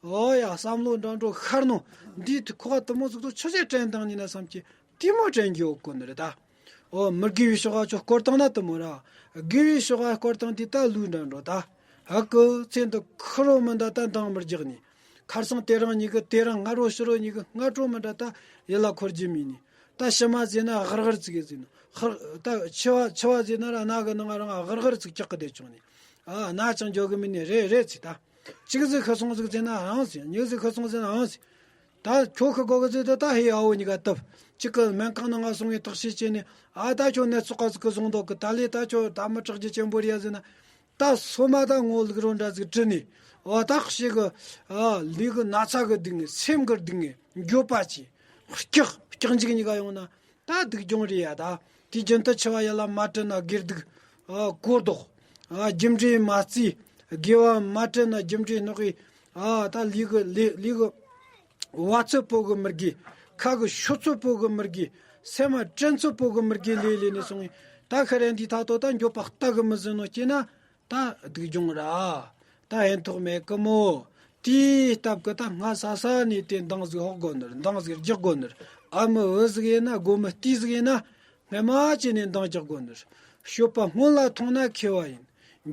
འོ་ཡ། བསམ་བློ་འདྲ་འགྲོ་ཤར་ནོ། འདིའི་ཐོག་ག་དེ་མོ་ཟིག་ཐོག་ཆུ་ཚོད་དྲན་བཏང་ནི་ན་བསམ་གྱི། དེ་མོ་དྲན་རྒྱུ་ཡོད་གོ་ནི་རེད་ད། འོ་མི་དགེ་བའི་ཕྱོགས་ག་ཆོ་བསྐོར་བཏང་ན་དེ་མོ་ར། དགེ་བའི་ཕྱོགས་ག་བསྐོར་བཏང་དུས་ད་ལུས་འདྲ་འགྲོ་ད། ཧ་གི་ཚེ་འདི་ཁུར་རོ་མི་འདྲ་ད་འདང་མི་རྒྱག་ནི། ཁར་སང་དེ་རིང་གཉིས་གི། དེ་རིང་སྔ་དྲོ་ཕྱི་དྲོ་གཉིས་གི། སྔ་དྲོ་མི་འདྲ་ད་ཡིད་ལ་འཁོར་རྒྱུ་མེད་ནི། ད་ཕྱི་མ་ཟེར་ན་ཧར་ཧར་ཙི་གེ་ཟེར་ནོ། ཧར་ད་ཕྱི་བ་ཕྱི་བ་ཟེར་ན་ར་སྣ་གི་ནང་རང་ཧར་ཧར་ཙི་ཀྱག་གི་བསྡད་བྱུང་ནི། ཨ་སྣ་ཅང་འཇོག་གི་མེད་ནི་རེད་རེད་ཙི་ད། གཅིག་ཟིག་ཤི་སོང་ཟིག་ཟེར་ན་ཨང་ཟེར། གཉིས་ཟིག་ཤི་སོང་ཟེར་ན་ཨང་ཟེར། ད་ཁྱོད་ཤི་དགོས་གི་ཟེར་དུས་ད་ཧེ་ཨ་བོ་གཉིས་ཀ་བཏབ། གཅིག་གི་སྨན་ཁང་ནང་ང་སོང་བའི་བརྟག་དཔྱད་བྱས་ནས། ཨ་ད་ཁྱོད་ནད་ཚོགས་ག་ཟིག་གི་བཟུང་འདུག་གི། ད་ལས་ད་ཁྱོད་ད་མི་དྲག་རྒྱུ་ཆེན་པོ་རེད་ཡ་ཟེར་ན། ད་སོ་མ་ད་ངོ་ལུག་རོ་འདྲ་ཟིག་དྲིས་ནས། འོ་ད་ཤི་གི། ཨ་ལུས་གི་ན་ཚ་གི་སྡུག་བསྔལ། སེམས་གི་སྡུག་བསྔལ། འགྱོད་པ་ཆེ། སྐྲག་སྐྲག་འཇིགས་གཉིས་ཀ་ཡོང་ན། ད་སྡུག་གྱོང་རེད་ཡ་ད། དུས་རྒྱུན་དུ་འཆི་བ་ཡིད་ལ་མ་དྲན་ན་དགེ་སྡིག་ཨ་གོ་ལྡོག་ཨ་རྒྱུ་འབྲས་མ་བརྩིས། དགེ་བ་མ་དྲན་ན་རྒྱུ་འབྲས་ནོར་གི། ཨ་ད་ལུས་གི་ལུས་ལུས་གི་བ་ཚོད་པོ་གི་མི་དགེ། ཁ་གི་ཤོད་ཚོད་པོ་གི་མི་དགེ། སེམས་མ་དྲན་ཚོད་པོ་གི་མི་དགེ་ལས་ལས་ནས་སོང་ངས། ད་ཁ་རེ་འདི་ཐ་ཏོ་ད་འགྱོད་པ་ལྟ་གི་མི་ཟིན་ནོ་སྐྱེས་ན། ད་སྡུག་གྱོང་ར། ད་ཕན་ཐོགས་མེད་གི་མོ། དེའི་སྟབས་ཀྱིས་ད་སྔ་ས་ས་ནས་དེ་འདང་ཟིག་ཕོག་དགོ་ནི་རེད། འདང་ཟིག་རྒྱག་དགོ་ནི་རེད། ཨ་མི་འུ་ཟིག་ཡིན་ན། དགོ་མི་རྟི་ཟིག་ཡིན་ན། སྔ་མ་བྱས་ནས་འདང་རྒྱག་དགོ་ནི་རེད། སྤྱོད་པ་སྔོན་ལ་ཐོངས་ན་མཁས་པ་ཡིན།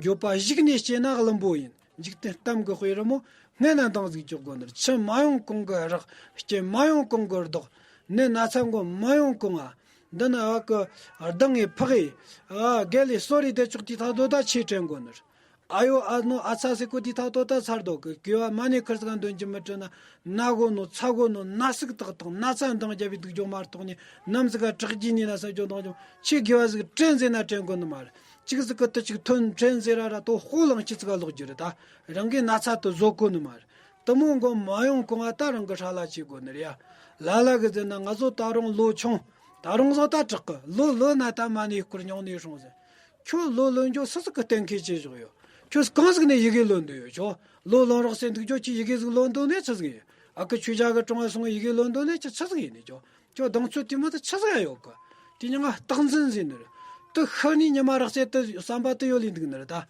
འགྱོད་པ་གཞུག་ནས་སྐྱེས་ན་བླུན་པོ་ཡིན། འཇིག་རྟེན་གཏམ་གྱི་དཔེ་རི་མོ། སྔོན་ན་འདང་ཟིག་རྒྱག་དགོ་ནི་རེད། ཆུ་མ་ཡོང་གོང་གི་རགས། རྐྱེན་མ་ཡོང་གོང་གི་ལྡོག། ནད་ན་ཚ་མགོ་མ་ཡོང་གོང་ང་། འདི་ན་ཨ་ཀི་ལྡང་ངེ་ཕག་ངེ། ཨ་རྒས་ལས་གསོ་རེ་བསྡད་ཆོག་དེའི་ཐ་ཏོ་ད་ཆོས་དྲན་དགོ་ནི་རེད། ཨ་ཡོ་ཨ་ནོ་ཨ་ཚ་ཟེར་གོ་དེའི་ཐ་ཏོ་ད་ཚར་དོ་གི། དགེ་བ་མ་ཎི་ཁུར་ཟིག་ག་འདོན་གྱི་མི་དྲན་ན། ན་གོ་ནོ་ཚ་གོ་ནོ་ན་ཟུག་ཏག་ཏག་ན་ཚ་འདང་རྒྱབ་པའི་སྡུག་གྱོང་མ་གཏོགས་ནས། ནམ་ཟིག་ག་དྲག་རྒྱུ་ནི་ན་ས་གྱོང་འདང་གྱོང་། ཆོས་དགེ་བ་ཟིག་དྲན་ཟེར་ན་དྲན་དགོ་ནི་མ་རེད། གཅིག་ཟིག་གི་དུ་གཅིག་ཐོན་དྲན་ཟེར་ར་ར་དོ་ཧོ་ལང་ཅི་ཟིག་ག་ལོག་རྒྱུ་རེད། ད་རང་གི་ན་ཚ་དུ་བཟོ་གོ་ནི་མ་རེད། དེ་མོ་མགོ་མ་ཡོང་གོང་ང་ད་རང་གི་ཧྲ་ལ་བྱེད་དགོ་ནི་རེད་ཡ། ལ་ལ་གི་ཟེར་ན་ང་ཚོ་ད་རུང་ལོ་ཆུང་། ད་རུང་བཟོ་ད་དྲག་གི། ལོ་ལོན་ན་ད་མ་ཎི་བསྐུར་སྙིང་ནས་སྲུང་ཟེར། ཁྱོད་ལོ་ལོན་རྒྱུ་སུ་ཟིག་གི་གཏན་འཁེལ་བྱེད་བཞག་ཡོད། ཁྱོད་གང་ཟིག་ནས་ཡི་གེ་ལོན་འདོད་ཡོད། ཁྱོད་ལོ་ལོན་རོགས་ཟེར་འདུག་རྒྱུ་ཅིག་ཡི་གེ་ཟིག་ལོན་འདོད་ནས་ཆི་ཟིག་ཡིན། ཨ་ཁུ་ཆོས་རྒྱལ་གི་དྲུང་ང་སོང་ཡི་གེ་ལོན་འདོད་ནས་ཆི་ཆི་ཟིག་ཡིན་ནས། ཁྱོད་ཁྱོད་གདེང་ཚོད་དེ་མོ་ད་ཆི་ཟིག་ཡ་ཡོད་གི། དེ་ཉིན་ང་རྟག་འཛིན་ཟེར་ནི་རེད། དེ་ཤི་ནས་ཉི་མ་རག་ཚད་དུ་བསམ་པ་དུ་ཡོད་ལས་འདུག་ནི་རེད་ད།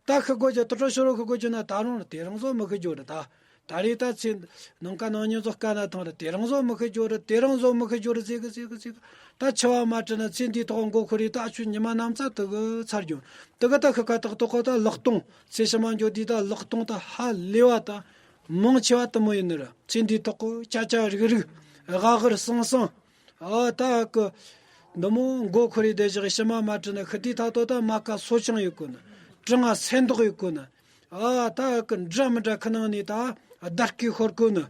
ད་ཤི་དགོས་ཀྱི། དུ་ཁྲོ་ཤི་རོ་ཤི་དགོས་ཀྱི་ན་ད་རུང་རེད། དེ་རིང་བཟོ་མི་ཤི་རྒྱུ་རེད་ད། ད་རེས་ད་ཚེ་ནང་ཀ་ནང་ཉིན་བཟོ་དཀའ་ན་ཐང་རེད། དེ་རིང་བཟོ་མི་ཤི་རྒྱུ་རེད། དེ་རིང་བཟོ་མི་ཤི་རྒྱུ་རེད་ཟེར་གི་ཟེར་གི་ཟེར་གི། ད་འཆི་བ་མ་དྲན་ན་ཚེ་འདིའི་ཐོག་མགོ་འཁོར་རེ་ད་ཆུ་ཉི་མ་ནམ་ཚ་དུ་གི་ཚར་རྒྱུ། དུ་གི་ད་ཤི་ཁ་ཐག་ཐོག་གི་ད་ལག་སྟོང་། ཚེ་ཕྱི་མ་འགྱོ་དུས་ད་ལག་སྟོང་ད་ཧ་ལས་པ་ད་མང་ཆེ་བ་དེ་མོ་ཡིན་ནི་རེད། ཚེ་འདིའི་ཐོག་གི་ཆ་ཆ་རིག་རིག་ག་གར་སང་སང་། ཨ་ད་གི་ འདི་མོ་མགོ་འཁོར་རེ་བསྡད་བཞག་ཕྱི་མ་མ་དྲི་ན་ཤི་དུས་ཐ་དོ་ད་མ་ཀ་སོ་ཆང་ཡོད་གོ་ནི། གྲང་ང་སེན་མདོག་ཡོད་གོ་ནི། ཨ་ད་ཨ་ཀི་འདྲ་མི་འདྲ་ཁི་ནང་ནས་ད་བརྡར་སྐད་ཤོར་གོ་ནི།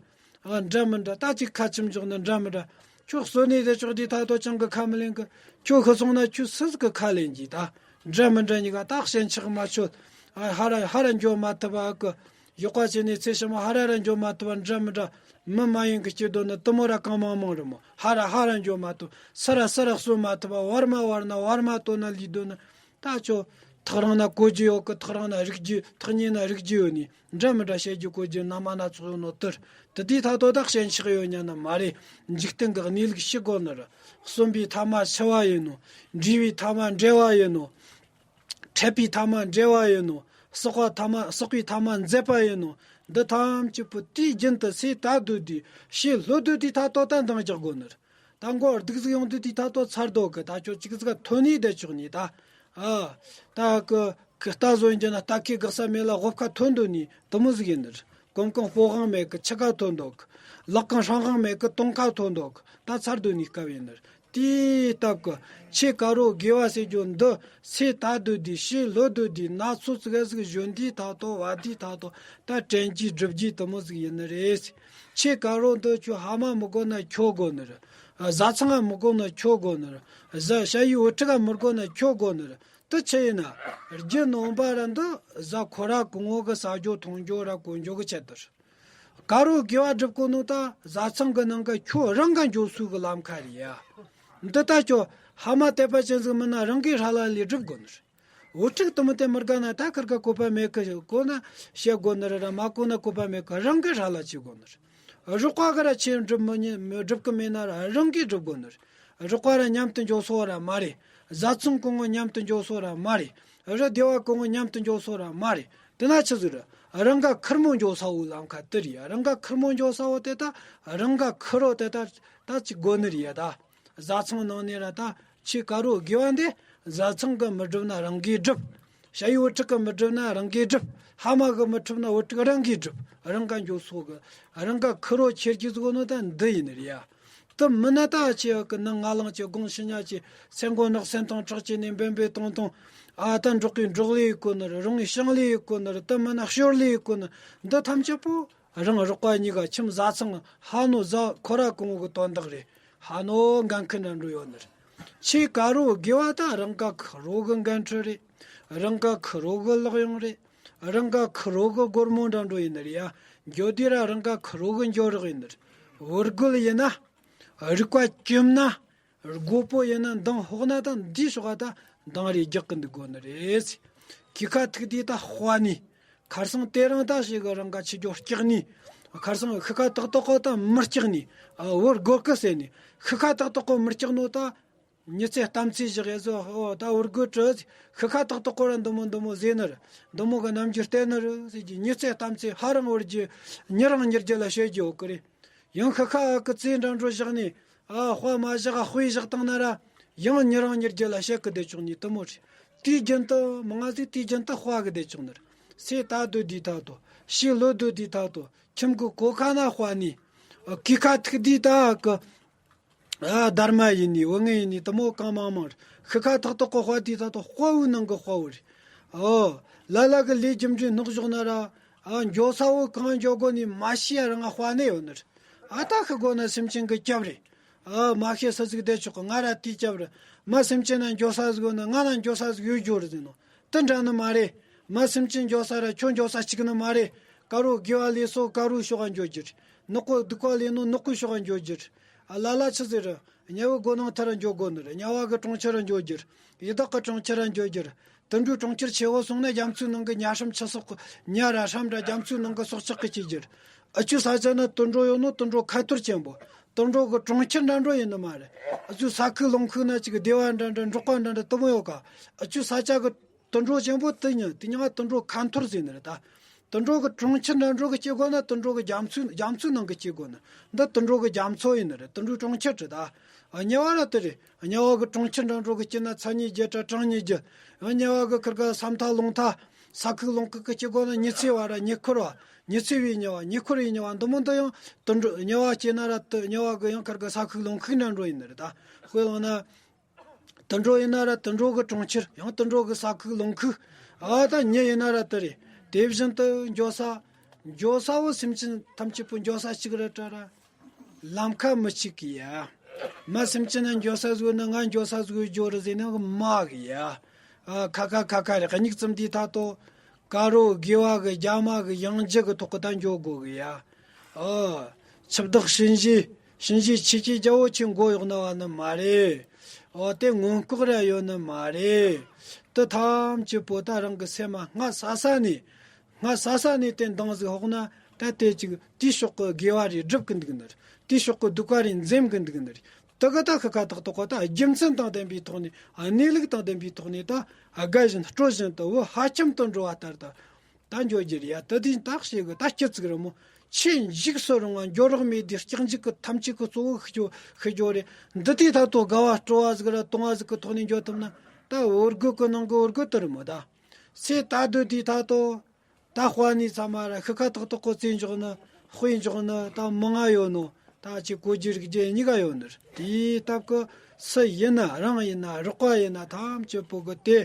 ཨ་འདྲ་མི་འདྲ་ད་ཅིག་ཁ་ཆིམ་འཇོག་ནི་འདྲ་མི་འདྲ། ཁྱོད་གསོན་ནས་བསྡད་ཆོག་དུས་ཐ་དོ་ཅང་གི་ཁ་མི་ལེན་གི། ཁྱོད་ཤི་སོང་ན་ཁྱོད་སུ་ཟིག་གི་ཁ་ལེན་གྱི་ད། འདྲ་མི་འདྲ་གཉིས་ཀ་ད་ཞེན་ཆགས་མ་ཆོད། ཨ་ཧ་ར་ཧ་ར་འགྱོ་མ་ཐུབ་ཨ་ཀི། ཡག་པ་བྱས་ནས་ཚེ་ཕྱི་མ་ཧ་ར་ར་འགྱོ་མ་ཐུབ་པ་འདྲ་མི་འདྲ། མི་མ་ཡིན་གི་སྐྱིད་སྡོད་ནི་དུ་མོ་ར་གང་མང་མང་རེད་མོ། ཧ་ར་ཧ་ར་འགྱོ་མ་ཐུབ། སུ་ར་སུ་ར་གསོད་མ་ཐུབ་པ། བར་མ་བར་ན་བར་མ་དོ་ན་ལུས་སྡོད་ནི། ད་ཁྱོད་ཐག་རིང་ན་གོ་རྒྱུ་ཡོད་གི། ཐག་རིང་ན་རིག་རྒྱུ། ཐག་ཉེ་ན་རིག་རྒྱུ་ཡོད་ནི། འདྲ་མི་འདྲ་བཤད་རྒྱུ་གོ་རྒྱུ་ན་མ་སྣ་ཚོགས་ཡོད་ནོ་དེར། དེ་དུས་ཐ་དོ་ད་ཞེན་ཆགས་ཡོད་ཉན་ནི་མ་རེད། འཇིག་རྟེན་གི་གནས་ལུགས་ཤེས་དགོ་ནི་རེད། གསོན་པའི་ཐ་མ་འཆི་བ་ཡིན་ནོ། འབྲི་བའི་ཐ་མ་འབྲེལ་བ་ཡིན་ནོ། འཕྲད་པའི་ཐ་མ་འབྲེལ་བ་ཡིན་ནོ། བསགས་པ་ཐ་མ་བསགས་པའི་ཐ་མ་འཛད་པ་ཡིན་ནོ། འདི་ཐམས་ཅད་པོ་དུས་རྒྱུན་དུ་ཚེ་ད་སྡོད་དུས་ཕྱི་ལྷོད་སྡོད་དུས་ཐ་དོ་ད་འདང་རྒྱག་དགོ་ནི་རེད། ད་མགོ་སྡུག་ཟིག་ཡོང་དུས་དུས་ཐ་དོ་ཚར་དོ་གི། ད་ཁྱོད་ཅིག་ཟིག་ཐོན་ནི་བསྡད་ཆོག་ནི་ད། ཨ་ད་གི་གི་རྟ་བཟོ་ཡིན་རྒྱུ་ན་རྟ་ཁའི་འགག་ས་མེད་ལ་དབུ་ཁ་ཐོན་འདུག་ནི་དུ་མོ་ཟིག་ཡིན་ནི་རེད། གོམ་གང་སྤོ་དབང་མེད་གི་ཆུ་ཁ་ཐོན་འདུག། ལག་གང་ཧྲང་ཧང་མེད་གི་དོང་ཁ་ཐོན་འདུག། ད་ཚར་སྡོད་ནི་སྐབས་ཡིན་ནི་རེད། དེའི་སྟབས་ཀྱིས་ཆེ་དཀར་པོ་དགེ་བ་ཟེར་རྒྱུ་འདི་ཚེ་ད་སྡོད་དུས་ཕྱི་ལྷོད་སྡོད་དུས་ན་ཚོད་ཙི་གེ་ཟིག་གཞོན་དུས་ཐ་དོ་བ་དུས་ཐ་དོ་ད་དྲན་གྱི་སྒྲུབ་ཀྱི་དུ་མོ་ཟིག་ཡིན་ནི་རེད། ཆེ་དཀར་པོ་འདི་ཁྱོད་ཕ་མ་མི་དགོ་ན་ཁྱོད་དགོ་ནི་རེད། བཟའ་ཚང་ང་མི་དགོ་ན་ཁྱོད་དགོ་ནི་རེད། བཟའ་ཞ་ཡི་བུ་ཕྲུག་ག་མི་དགོ་ན་ཁྱོད་དགོ་ནི་རེད། དེ་ཆི་ཡིན་ན། རྒྱུ་ནོམ་པ་ར་འདི་བཟའ་ཁོ་ར་གོང་འོག་གི་ཟ་རྒྱུ་འཐུང་རྒྱུ་ར་གོན་རྒྱུ་གི་ཆེད་དུ་རེད། དཀར་པོ་དགེ་བ་སྒྲུབ་དགོས་ནོ་ད་བཟའ་ཚང་གི་ནང་གི་ཁྱོད་རང་ག་འགྱོ་སུ་གི་ལམ་ཁ་རེད་ཡ། འདི་ད་ཁྱོད་ཕ་མ་དད་པ་ཅན་ཟིག་མིན་ན་རང་གིས་ཧྲ་ལ་ལས་སྒྲུབ་དགོས་ནི་རེད། བུ་ཕྲུག་དུ་མི་དེ་མི་དགའ་ན་ད་ཁིར་ག་བཀོད་པ་མེད་གི། གོ་ན་བཤད་དགོས་ནི་རེད་ར། མ་གོ་ན་བཀོད་པ་མེད་གི། རང་གིས་ཧྲ་ལ་བྱེད་དགོས་ནི་རེད། རོགས་པ་གི་ར་ཆེ་སྒྲུབ་མི་ཉན་སྒྲུབ་གི་མེད་ན་ར་རང་གིས་སྒྲུབ་དགོས་ནི་རེད། རོགས་པ་ར་མཉམ་དུ་འགྱོ་སོ་ར་མ་རེད། བཟའ་ཚང་གོང་གི་མཉམ་དུ་འགྱོ་སོ་ར་མ་རེད། རི་སྡེ་བ་གོང་གི་མཉམ་དུ་འགྱོ་སོ་ར་མ་རེད། དེ་ན་ཆི་ཟིག་རེད། རང་ག་ཁེར་མོ་འགྱོ་ས་བོའི་ལམ་ཁ་དེ་རེད། རང་ག་ཁེར་མོ་འགྱོ་ས་བོ་དེ་ད་རང་ག་ཁེར་རོ་དེ་ད་ད་ཅིག་དགོས་ནི་རེད་ད། བཟའ་ཚང་ནང་ནས་ར་ད་ཆེ་དཀར་པོ་དགེ་བ་འདི་བཟའ་ཚང་གིས་མི་སྒྲུབ་ན་རང་གིས་སྒྲུབ། ཞ་ཡི་བུ་ཕྲུག་གིས་མི་སྒྲུབ་ན་རང་གིས་སྒྲུབ། ཕ་མ་གིས་མི་སྒྲུབ་ན་བུ་ཕྲུག་རང་གིས་སྒྲུབ། རང་ག་འགྱོ་སོ་གི། རང་ག་ཁེར་རོ་ཁྱེར་རྒྱུ་ཟིག་ནོ་ད་འདི་ཡིན་ནི་རེད་ཡ། དེ་མིན་ན་ད་ཆེ་གི་ནང་ང་ལང་ཆེ་དགོང་ཕྱི་ཉ་ཆེ་སེམས་མགོ་ནག་སེམས་ཐང་དྲག་ཆེ་ནས་འབེན་འབེན་ཏོང་ཏོང་། ཨ་ད་འབྲོག་གི་འབྲོག་ལས་ཡི་གོ་ནི་རེད། རོང་གི་ཞང་ལས་ཡི་གོ་ནི་རེད། དེ་མིན་ན་ཞོར་ལས་ཡི་གོ་ནི། འདི་ཐམས་ཅད་པོ་རང་རོགས་པ་གཉིས་ཀ་ཁྱིམ་བཟའ་ཚང་ཕ་ནོ་བཟའ་ཁོ་ར་གོང་གི་དོན་དག་རེད། ཕ་ནོ་འགན་ཁུར་འདྲ་འགྲོ་ཡོད་ནི་རེད། ཆེ་དཀར་པོ་དགེ་བ་ད་རང་ག་ཁེར་རོ་གི་འགན་འཁྲི་རེད། རང་ག་ཁེར་རོ་གི་ལག་གཡོག་རེད། རང་ག་ཁེར་རོ་གི་སྒོར་མོ་འདྲ་འགྲོ་ཡིན་ནི་རེད་ཡ། འགྱོ་དུས་ར་རང་ག་ཁེར་རོ་གི་འགྱོ་རོགས་ཡིན་ནི་རེད། བུ་རྒོད་ཡིན་ན། རིག་པ་གྲིམ་ན། རྒོད་པོ་ཡིན་ན་འདང་ཕོག་ན་ད་འདིའི་ཕྱོགས་ད་འདང་རེ་རྒྱག་གི་འདུག་དགོས་ནི་རེད། གོས་ཁ་ཐུག་དུས་ད་དཔའ་ནི། ཁར་སང་དེ་རིང་ད་ཞིག་གི་རང་ག་ཆེ་རྒྱུ་སྐྲག་ནི། ཁར་སང་ཤི་ཁ་ཏག་ཏག་གོ་ད་མི་སྐྲག་ནི། ཨ་བུ་རྒོད་གི་ཟེར་ནི། ཤི་ཁ་ཏག་ཏག་གོ་མི་སྐྲག་ནོ་ད། མྱི་ཚེ་གཏམ་ཚེ་བཞག་ཡས་ཟོ། ཨོ་ད་བུ་རྒོད་དྲི། ཤི་ཁ་ཏག་ཏག་གོ་ར་འདི་མོ་འདི་མོ་ཟེར་ནི་རེད། འདི་མོ་གི་རྣམ་འགྱུར་བསྟན་ནི་རེད་ཟེར་གྱི། མྱི་ཚེ་གཏམ་ཚེ་ཧ་རང་བར་གྱི་མྱི་རང་མྱི་རྒྱུད་ལ་བཤད་རྒྱུ་ཡོད་གི་རེད། ཡང་ཤི་ཁ་ཨ་ཀི་ཙེ་འདྲ་འགྲོ་བཞག་ནས། ཨ་དཔའ་མ་བཞག་ཨ་དཔེ་བཞག་བཏང་ན་ར། ཡང་མྱི་རང་མྱི་རྒྱུད་ལ་བཤད་གི་བསྡད་ཆོག་ནི་དེ་མོ་རེད། དུས་རྒྱུན་དུ་མང་ང་ཟིག་དུས་རྒྱུན་དུ་དཔའ་གི་བསྡད་ཆོག་ནི་རེད། ཚེ་ད་སྡོད་དུས་ད་དོ། ཕྱི་ལོ་སྡོད་དུས་ད་དོ། ཁྱིམ་གི་གོ་ཁ་ན་དཔའ་ནི། ཨ་གོས་ཁ་ཐུག་དུས་ད་ཨ་ཀི། ཨ་སྡར་མ་ཡིན་ནི་བུ་ངན་ཡིན་ནི་དེ་མོ་གང་མང་མང་རེད། ཤི་ཁ་ཏག་ཏག་གོ་དཔའ་དུས་ད་དོ་དཔའ་བོའི་ནང་གི་དཔའ་བོ་རེད། ཨོ། ལ་ལ་གི་ལས་རྒྱུ་འབྲས་སྣོག་བཞག་ན་ར། ཨ་འགྱོ་ས་བོ་གང་འགྱོ་དགོ་ནི་མ་ཤེས་ཡ་རང་ང་དཔའ་ནི་ཡོད་ནི་རེད། ཨ་ད་ཤི་དགོ་ན་སེམས་ཅན་གི་སྐྱབས་རེད། ཨ་མ་ཤེས་ས་ཟིག་བསྡད་ཆོག་གི། ང་ར་དེའི་སྐྱབས་རེད། མ་སེམས་ཅན་ན་འགྱོ་ས་ཟིག་ཡོད་ན་ང་ན་འགྱོ་ས་ཟིག་ཡོད་རྒྱུ་རེད་ཟེར་ནོ། དེ་འདྲ་ནི་མ་རེད། མ་སེམས་ཅན་འགྱོ་ས་ར་ཁྱོད་འགྱོ་ས་གཅིག་ནི་མ་རེད། དཀར་པོ་དགེ་བ་ལས་སོ་དཀར་པོའི་ཕྱོགས་འགྱོ་རྒྱུ་རེད། ནག་པོ་སྡིག་པ་ལས་ནོ་ནག་པོའི་ཕྱོགས་འགྱོ་རྒྱུ་རེད། ཨ་ལ་ལ་ཆི་ཟེར་ར། དམྱལ་བའི་སྒོ་ནང་ཐར་འགྱོ་དགོ་ནི་རེད། དམྱལ་བ་གི་གྲོང་ཁྱེར་འགྱོ་རྒྱུ་རེད། ཡི་དྭགས་ཀྱི་གྲོང་ཁྱེར་འགྱོ་རྒྱུ་རེད། དུད་འགྲོའི་གྲོང་ཁྱེར་ཆེ་བོ་སོང་ན་རྒྱ་མཚོའི་ནང་གི་ཉ་སྲམ་ཆུ་སོགས་ཀྱི་ཉ་ར་སྲམ་ར་རྒྱ་མཚོའི་ནང་གི་སྲོག་ཆགས་ཀྱིས་སྐྱེ་རྒྱུ་རེད། ཨ་ཆུ་ས་ཆ་ན་དུད་འགྲོ་ཡོད་ནོ་དུད་འགྲོ་ཁ་ཐོར་ཆེན་པོ། དུད་འགྲོ་གི་གྲོང་ཁྱེར་འདྲ་འགྲོ་ཡིན་ནི་མ་རེད། ཨ་ཆུ་ས་ཁུག་ལུང་ཁུག་ན་ཅིག་སྡེ་བ་འདྲ་འདྲ་འབྲོག་པ་འདྲ་འདྲ་དུ་མོ་ཡོད་ཀ། ཨ་ཆུ་ས་ཆ་གི་དུད་འགྲོ་ཆེན་པོ་དེ་ཉིད་དེ་ཉིད་དུད་འགྲོ་ཁ་འཐོར་ཟེར་ནི་རེད་ད། དུད་འགྲོ་གི་གྲོང་ཁྱེར་འདྲ་འགྲོ་གི་སྐྱེ་དགོས་ན་དུད་འགྲོ་གི་རྒྱ་མཚོའི་རྒྱ་མཚོའི་ནང་གི་སྐྱེ་དགོས་ནི། འདི་དུད་འགྲོ་གི་རྒྱ་མཚོ་ཡིན་ནི་རེད། དུད་འགྲོའི་གྲོང་ཁྱེར་རེད་ད། དམྱལ་བ་ར་དེ་རེད། དམྱལ་བ་གི་གྲོང་ཁྱེར་འདྲ་འགྲོ་གི་སྐྱེ་ན་མཚན་ཉིད་བརྒྱད་ར་གྲངས་སྙེད་བརྒྱད། དམྱལ་བ་གི་ཁིར་ག་ས་མཐའ་རླུང་མཐའ། ས་ཁུག་ལུང་ཁུག་གི་སྐྱེ་དགོས་ན་ཉི་ཚེ་བ་ར་ཉེ་འཁོར་བ། ཉི་ཚེ་བའི་དམྱལ་བ་ཉེ་འཁོར་བའི་དམྱལ་བ་འདི་མོ་འདི་ཡང་དུད་འགྲོ་དམྱལ་བ་སྐྱེ་ན་ར་དེ་དམྱལ་བ་གི་ཡང་ཁིར་ག་ས་ཁུག་ལུང་ཁུག་འདྲ་འགྲོ་ཡིན་ནི་རེད་ད། དཔེ་བླངས་ན། དུད་འགྲོ་ཡིན་ན་ར་དུད་འགྲོ་གི་གྲོང་ཁྱེར། ཡང་དུད་འགྲོ་གི་ས་ཁུག་ལུང་ཁུག་ཨ་ད་མྱི་ཡིན་ན་ར་དེ་རེད། དེ་བཞིན་དུ་འགྱོ་ས། འགྱོ་ས་བོ་སེམས་ཅན་ཐམས་ཅད་པོ་འགྱོ་ས་གཅིག་རེད་དྲ་ར། ལམ་ཁ་མི་གཅིག་གི་ཡ། མ་སེམས་ཅན་ན་འགྱོ་ས་ཟིག་ན་ང་འགྱོ་ས་ཟིག་འགྱོ་རེད་ཟེར་ན་མ་གི་ཡ། ཨ་ཁ་ཁ་ཁ་ཁ་རེད། གཉིས་ཙམ་དེའི་ཐ་དོ། དཀར་རོ་དགེ་བ་གི་རྒྱ་མ་གི་ཡང་རྒྱུ་གི་ཐོག་གི་ད་འགྱོ་དགོ་གི་ཡ། ཨ། འཆི་བདག་གཤིན་རྗེ། གཤིན་རྗེ་ཆོས་ཀྱི་རྒྱལ་པོ་ཁྱེད་མགོ་གཡོག་ན་བ་ནི་མ་རེད། ཨོ་དེ་སྔོན་ལྐོག་ར་ཡོད་ནི་མ་རེད། དེ་ཐམས་ཅད་པོ་ད་རང་གི་སེམས་མ་སྔ་ས་ས་ནས། སྔ་ས་ས་ནས་དེ་འདང་ཟིག་ཕོག་ན་ད་དེ་ཅིག་དེའི་ཕྱོགས་ཀྱི་དགེ་བ་རེ་སྒྲུབ་གི་འདུག་ནི་རེད། དེའི་ཕྱོགས་ཀྱི་སྡིག་པ་རེ་འཛེམ་གི་འདུག་ནི་རེད། དེ་གི་ད་ཤི་ཁ་ཏག་ཏག་གོ་ད་རྒྱུ་མཚན་དང་ལྡན་པའི་ཐོག་ནས། གནས་ལུགས་དང་ལྡན་པའི་ཐོག་ནས་ད་དགའ་བཞིན་སྤྲོ་བཞིན་དུ་བུ་ཧ་ཅང་དུ་འགྲོ་བ་ལྟར་ད། ད་འགྱོ་རྒྱུ་རེད་ཡ། དེ་དུས་ད་ཞེ་གི་ད་སྐྱིད་ཅིག་རེད་མོ། ཆེས་འཇིགས་སུ་རུང་བ་འགྱོ་རོགས་མེད་དེ་སྐྱག་འཇིག་གི་ཐམས་ཅད་ཀྱི་གཙོ་བོ་ཤི་རྒྱུ་ཤི་རྒྱུ་རེད། འདི་དུས་ད་དོ་དགའ་བ་སྤྲོ་བ་ཟིག་ར་གཏོང་བ་ཟིག་གི་ཐོག་ནས་འགྱོ་ཐུབ་ན་ད་འོ་སྒོ་གི་ནང་གི་འོ་སྒོ་དེ་རེད་མོ། ད་ཚེ་ད་དུ་དུས་ད་དོ། ད་དཔའ་ནི་ཚང་མ་ར་ཤི་ཁ་ཏག་ཏག་གོ་རྩེ་འཇོག་ནི་དཔེ་འཇོག་ནི་ད་མི་ང་ཡོད་ནོ། ད་ཅི་གོ་རྒྱུ་རིག་རྒྱུ་གཉིས་ཀ་ཡོད་ནི་རེད། དེའི་སྟབས་ཀྱི་སུ་ཡིན་ན་རང་ཡིན་ན་རོགས་པ་ཡིན་ན་ཐམས་ཅད་པོ་གི་དེ་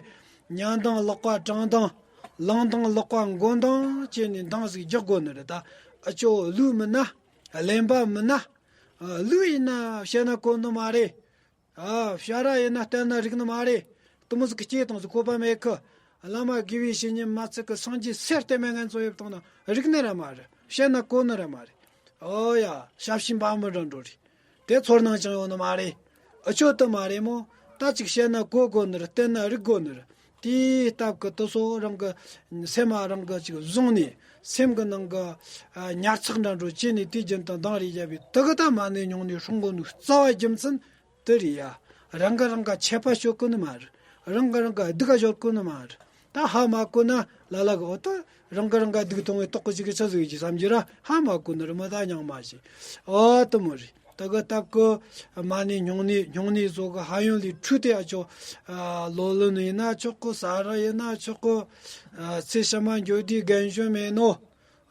ཉ་འདང་ལག་པ་བྲང་འདང་། ལང་འདང་ལག་པ་མགོ་འདང་བྱས་ནས་འདང་ཟིག་རྒྱག་དགོ་ནི་རེད། ད་ཨ་ཅོ་ལུག་མིན་ན་གླེན་པ་མིན་ན། ཨ་ལུག་ཡིན་ན་བཤད་ན་གོ་ནི་མ་རེད། ཨ་བྱ་ར་ཡིན་ན་བསྟན་ན་རིག་ནི་མ་རེད། དེ་མོ་ཟིག་གི་སྐྱེས་དང་ཟིག་གོ་བ་མེད་གི། བླ་མ་དགེ་བའི་བཤེས་གཉེན་མ་ཚིག་གི་སངས་རྒྱས་སེར་བསྟན་མེད་ངན་ཚོ་ཡོད་བཏང་ན་རིག་ནི་ར་མ་རེད། བཤད་ན་གོ་ནི་ར་མ་རེད། ཨོ་ཡ་ཞབས་ཕྱི་འབའ་མི་འདྲ་འགྲོ་རེད། དེ་ཚོར་སྣང་ཅང་ཡོད་ནི་མ་རེད། ཨ་ཆོ་དེ་མ་རེད་མོ། ད་ཅིག་བཤད་ན་གོ་དགོ་ནི་རེད། བསྟན་ན་རིག་དགོ་ནི་རེད། དེའི་སྟབས་ཀྱི་དེ་ཚོ་རང་གི་སེམས་མ་རང་གི་ཅིག་བཟུང་ནས་སེམས་ཀྱི་ནང་གི་ཨ་ཉར་ཚགས་འདྲ་འགྲོ་བྱས་ནས་དེའི་རྒྱུན་དུ་འདང་རེ་བརྒྱབ་པའི་དེ་གི་ད་མ་ཎི་ཉུང་ནས་སྲུང་དགོ་ནི་རྩ་བ་རྒྱུ་མཚན། དེ་རེད་ཡ། རང་ག་རང་ག་ཆད་པ་གཅོད་གོ་ནི་མ་རེད། རང་ག་རང་ག་སྡུག་ག་གཅོད་གོ་ནི་མ་རེད། ད་ཧ་མ་གོ་ན་ལ་ལ་གི་འོ་ད་རང་ག་རང་ག་སྡུག་གཏོང་བའི་ལྟོགས་གི་ཅིག་གི་ཆ་ཟིག་གི་བསམ་རྒྱུ་ར་ཧ་མ་གོ་ནི་རེད་མོ། ད་སྙིང་མ་ཞིག་ཨོ་དེ་མོ་རེད། ད་གི་སྟབས་གི་མ་ཎི་སྨྱུང་གནས་སྨྱུང་གནས་བཟོ་གི་ཧ་ཡོན་ལས་འཕྲོས་ཏེ་ཨ་ཅོ། ལོ་ལོན་ཡིན་ན་ཆོག་གི། ས་ར་ཡིན་ན་ཆོག་གི། ཚེ་ཕྱི་མ་འགྱོ་དུས་རྒན་གཞོན་མེད་ནོ།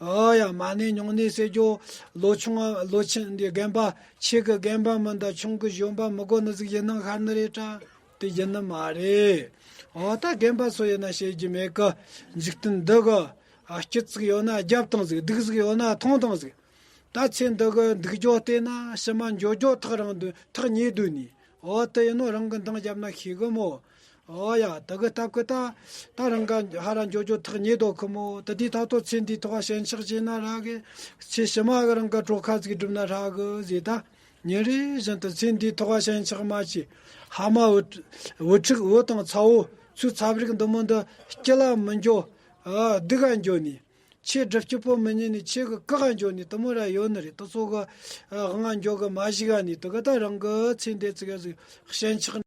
ཨོ་ཡ་མ་ཎི་སྨྱུང་གནས་ཟེར་རྒྱུ། ལོ་ཆུང་ལོ་ཆེན་འདི་རྒན་པ་ཆེ་གི་རྒན་པ་མིན་ད་ཆུང་གི་གཞོན་པ་མི་དགོ་ནི་ཟིག་ཡིན་ནང་ཤར་ནི་རེད་དྲ། དེ་ཡིན་ནི་མ་རེད། ཨོ་ད་རྒན་པ་ཚོ་ཡིན་ན་བཤད་རྒྱུ་མེད་གི། འཇིག་རྟེན་འདི་གི་ཨ་སྐྱིད་ཅིག་ཡོད་ན་རྒྱབ་དང་ཟིག་སྡུག་ཟིག་ཡོད་ན་ཐོངས་དང་ཟིག་ད་ཚེ་འདི་གི་འདུག་རྒྱུ་བལྟས་ན་ཕྱི་མ་འགྱོ་རྒྱུ་ཐག་རིང་དུ་ཐག་ཉེ་དུས་ནས། ཨོ་དེ་ཡིན་ནོ་རང་གི་འདང་བརྒྱབ་ན་ཤེས་གི་མོ། ཨོ་ཡ་དེ་གི་སྟབས་གི་ད། ད་རང་ག་ཧ་ར་འགྱོ་རྒྱུ་ཐག་ཉེ་དོ་གི་མོ། དེ་དུས་ད་དོ་ཚེ་འདིའི་ཐོག་ཞེན་ཆགས་བྱས་ན་རག་གི། ཚེ་ཕྱི་མ་གི་རང་ག་གྲོགས་ཁ་ཟིག་བསྒྲུབ་ན་རག་གི་ཟེར་ད། ཉིན་རེ་བཞིན་དུ་ཚེ་འདིའི་ཐོག་ཞེན་ཆགས་མ་བྱེད། ཕ་མ་བུ་བུ་ཕྲུག་བུ་དང་ཚ་བོ་ཚུར་ཚབ་རིགས་འདི་མོ་འདི་སྐྱིད་ལ་མི་འགྱོ། ཨ་སྡུག་ག་འགྱོ་ནི། ཆེས་སྒྲུབ་སྐྱོ་པོ་མི་ཉན་ནས་ཆེས་གི་བཀག་ག་འགྱོ་ནས་དེ་མོ་ར་ཡོད་ནི་རེད། དེ་ཚོ་གི་ཨ་དབང་ང་འགྱོ་གི་མ་ཞིག་ག་ནས་དེ་གི་ད་རང་གི་ཚེ་འདས་ཚིག་ག་ཟིག་ཞེན་ཆགས་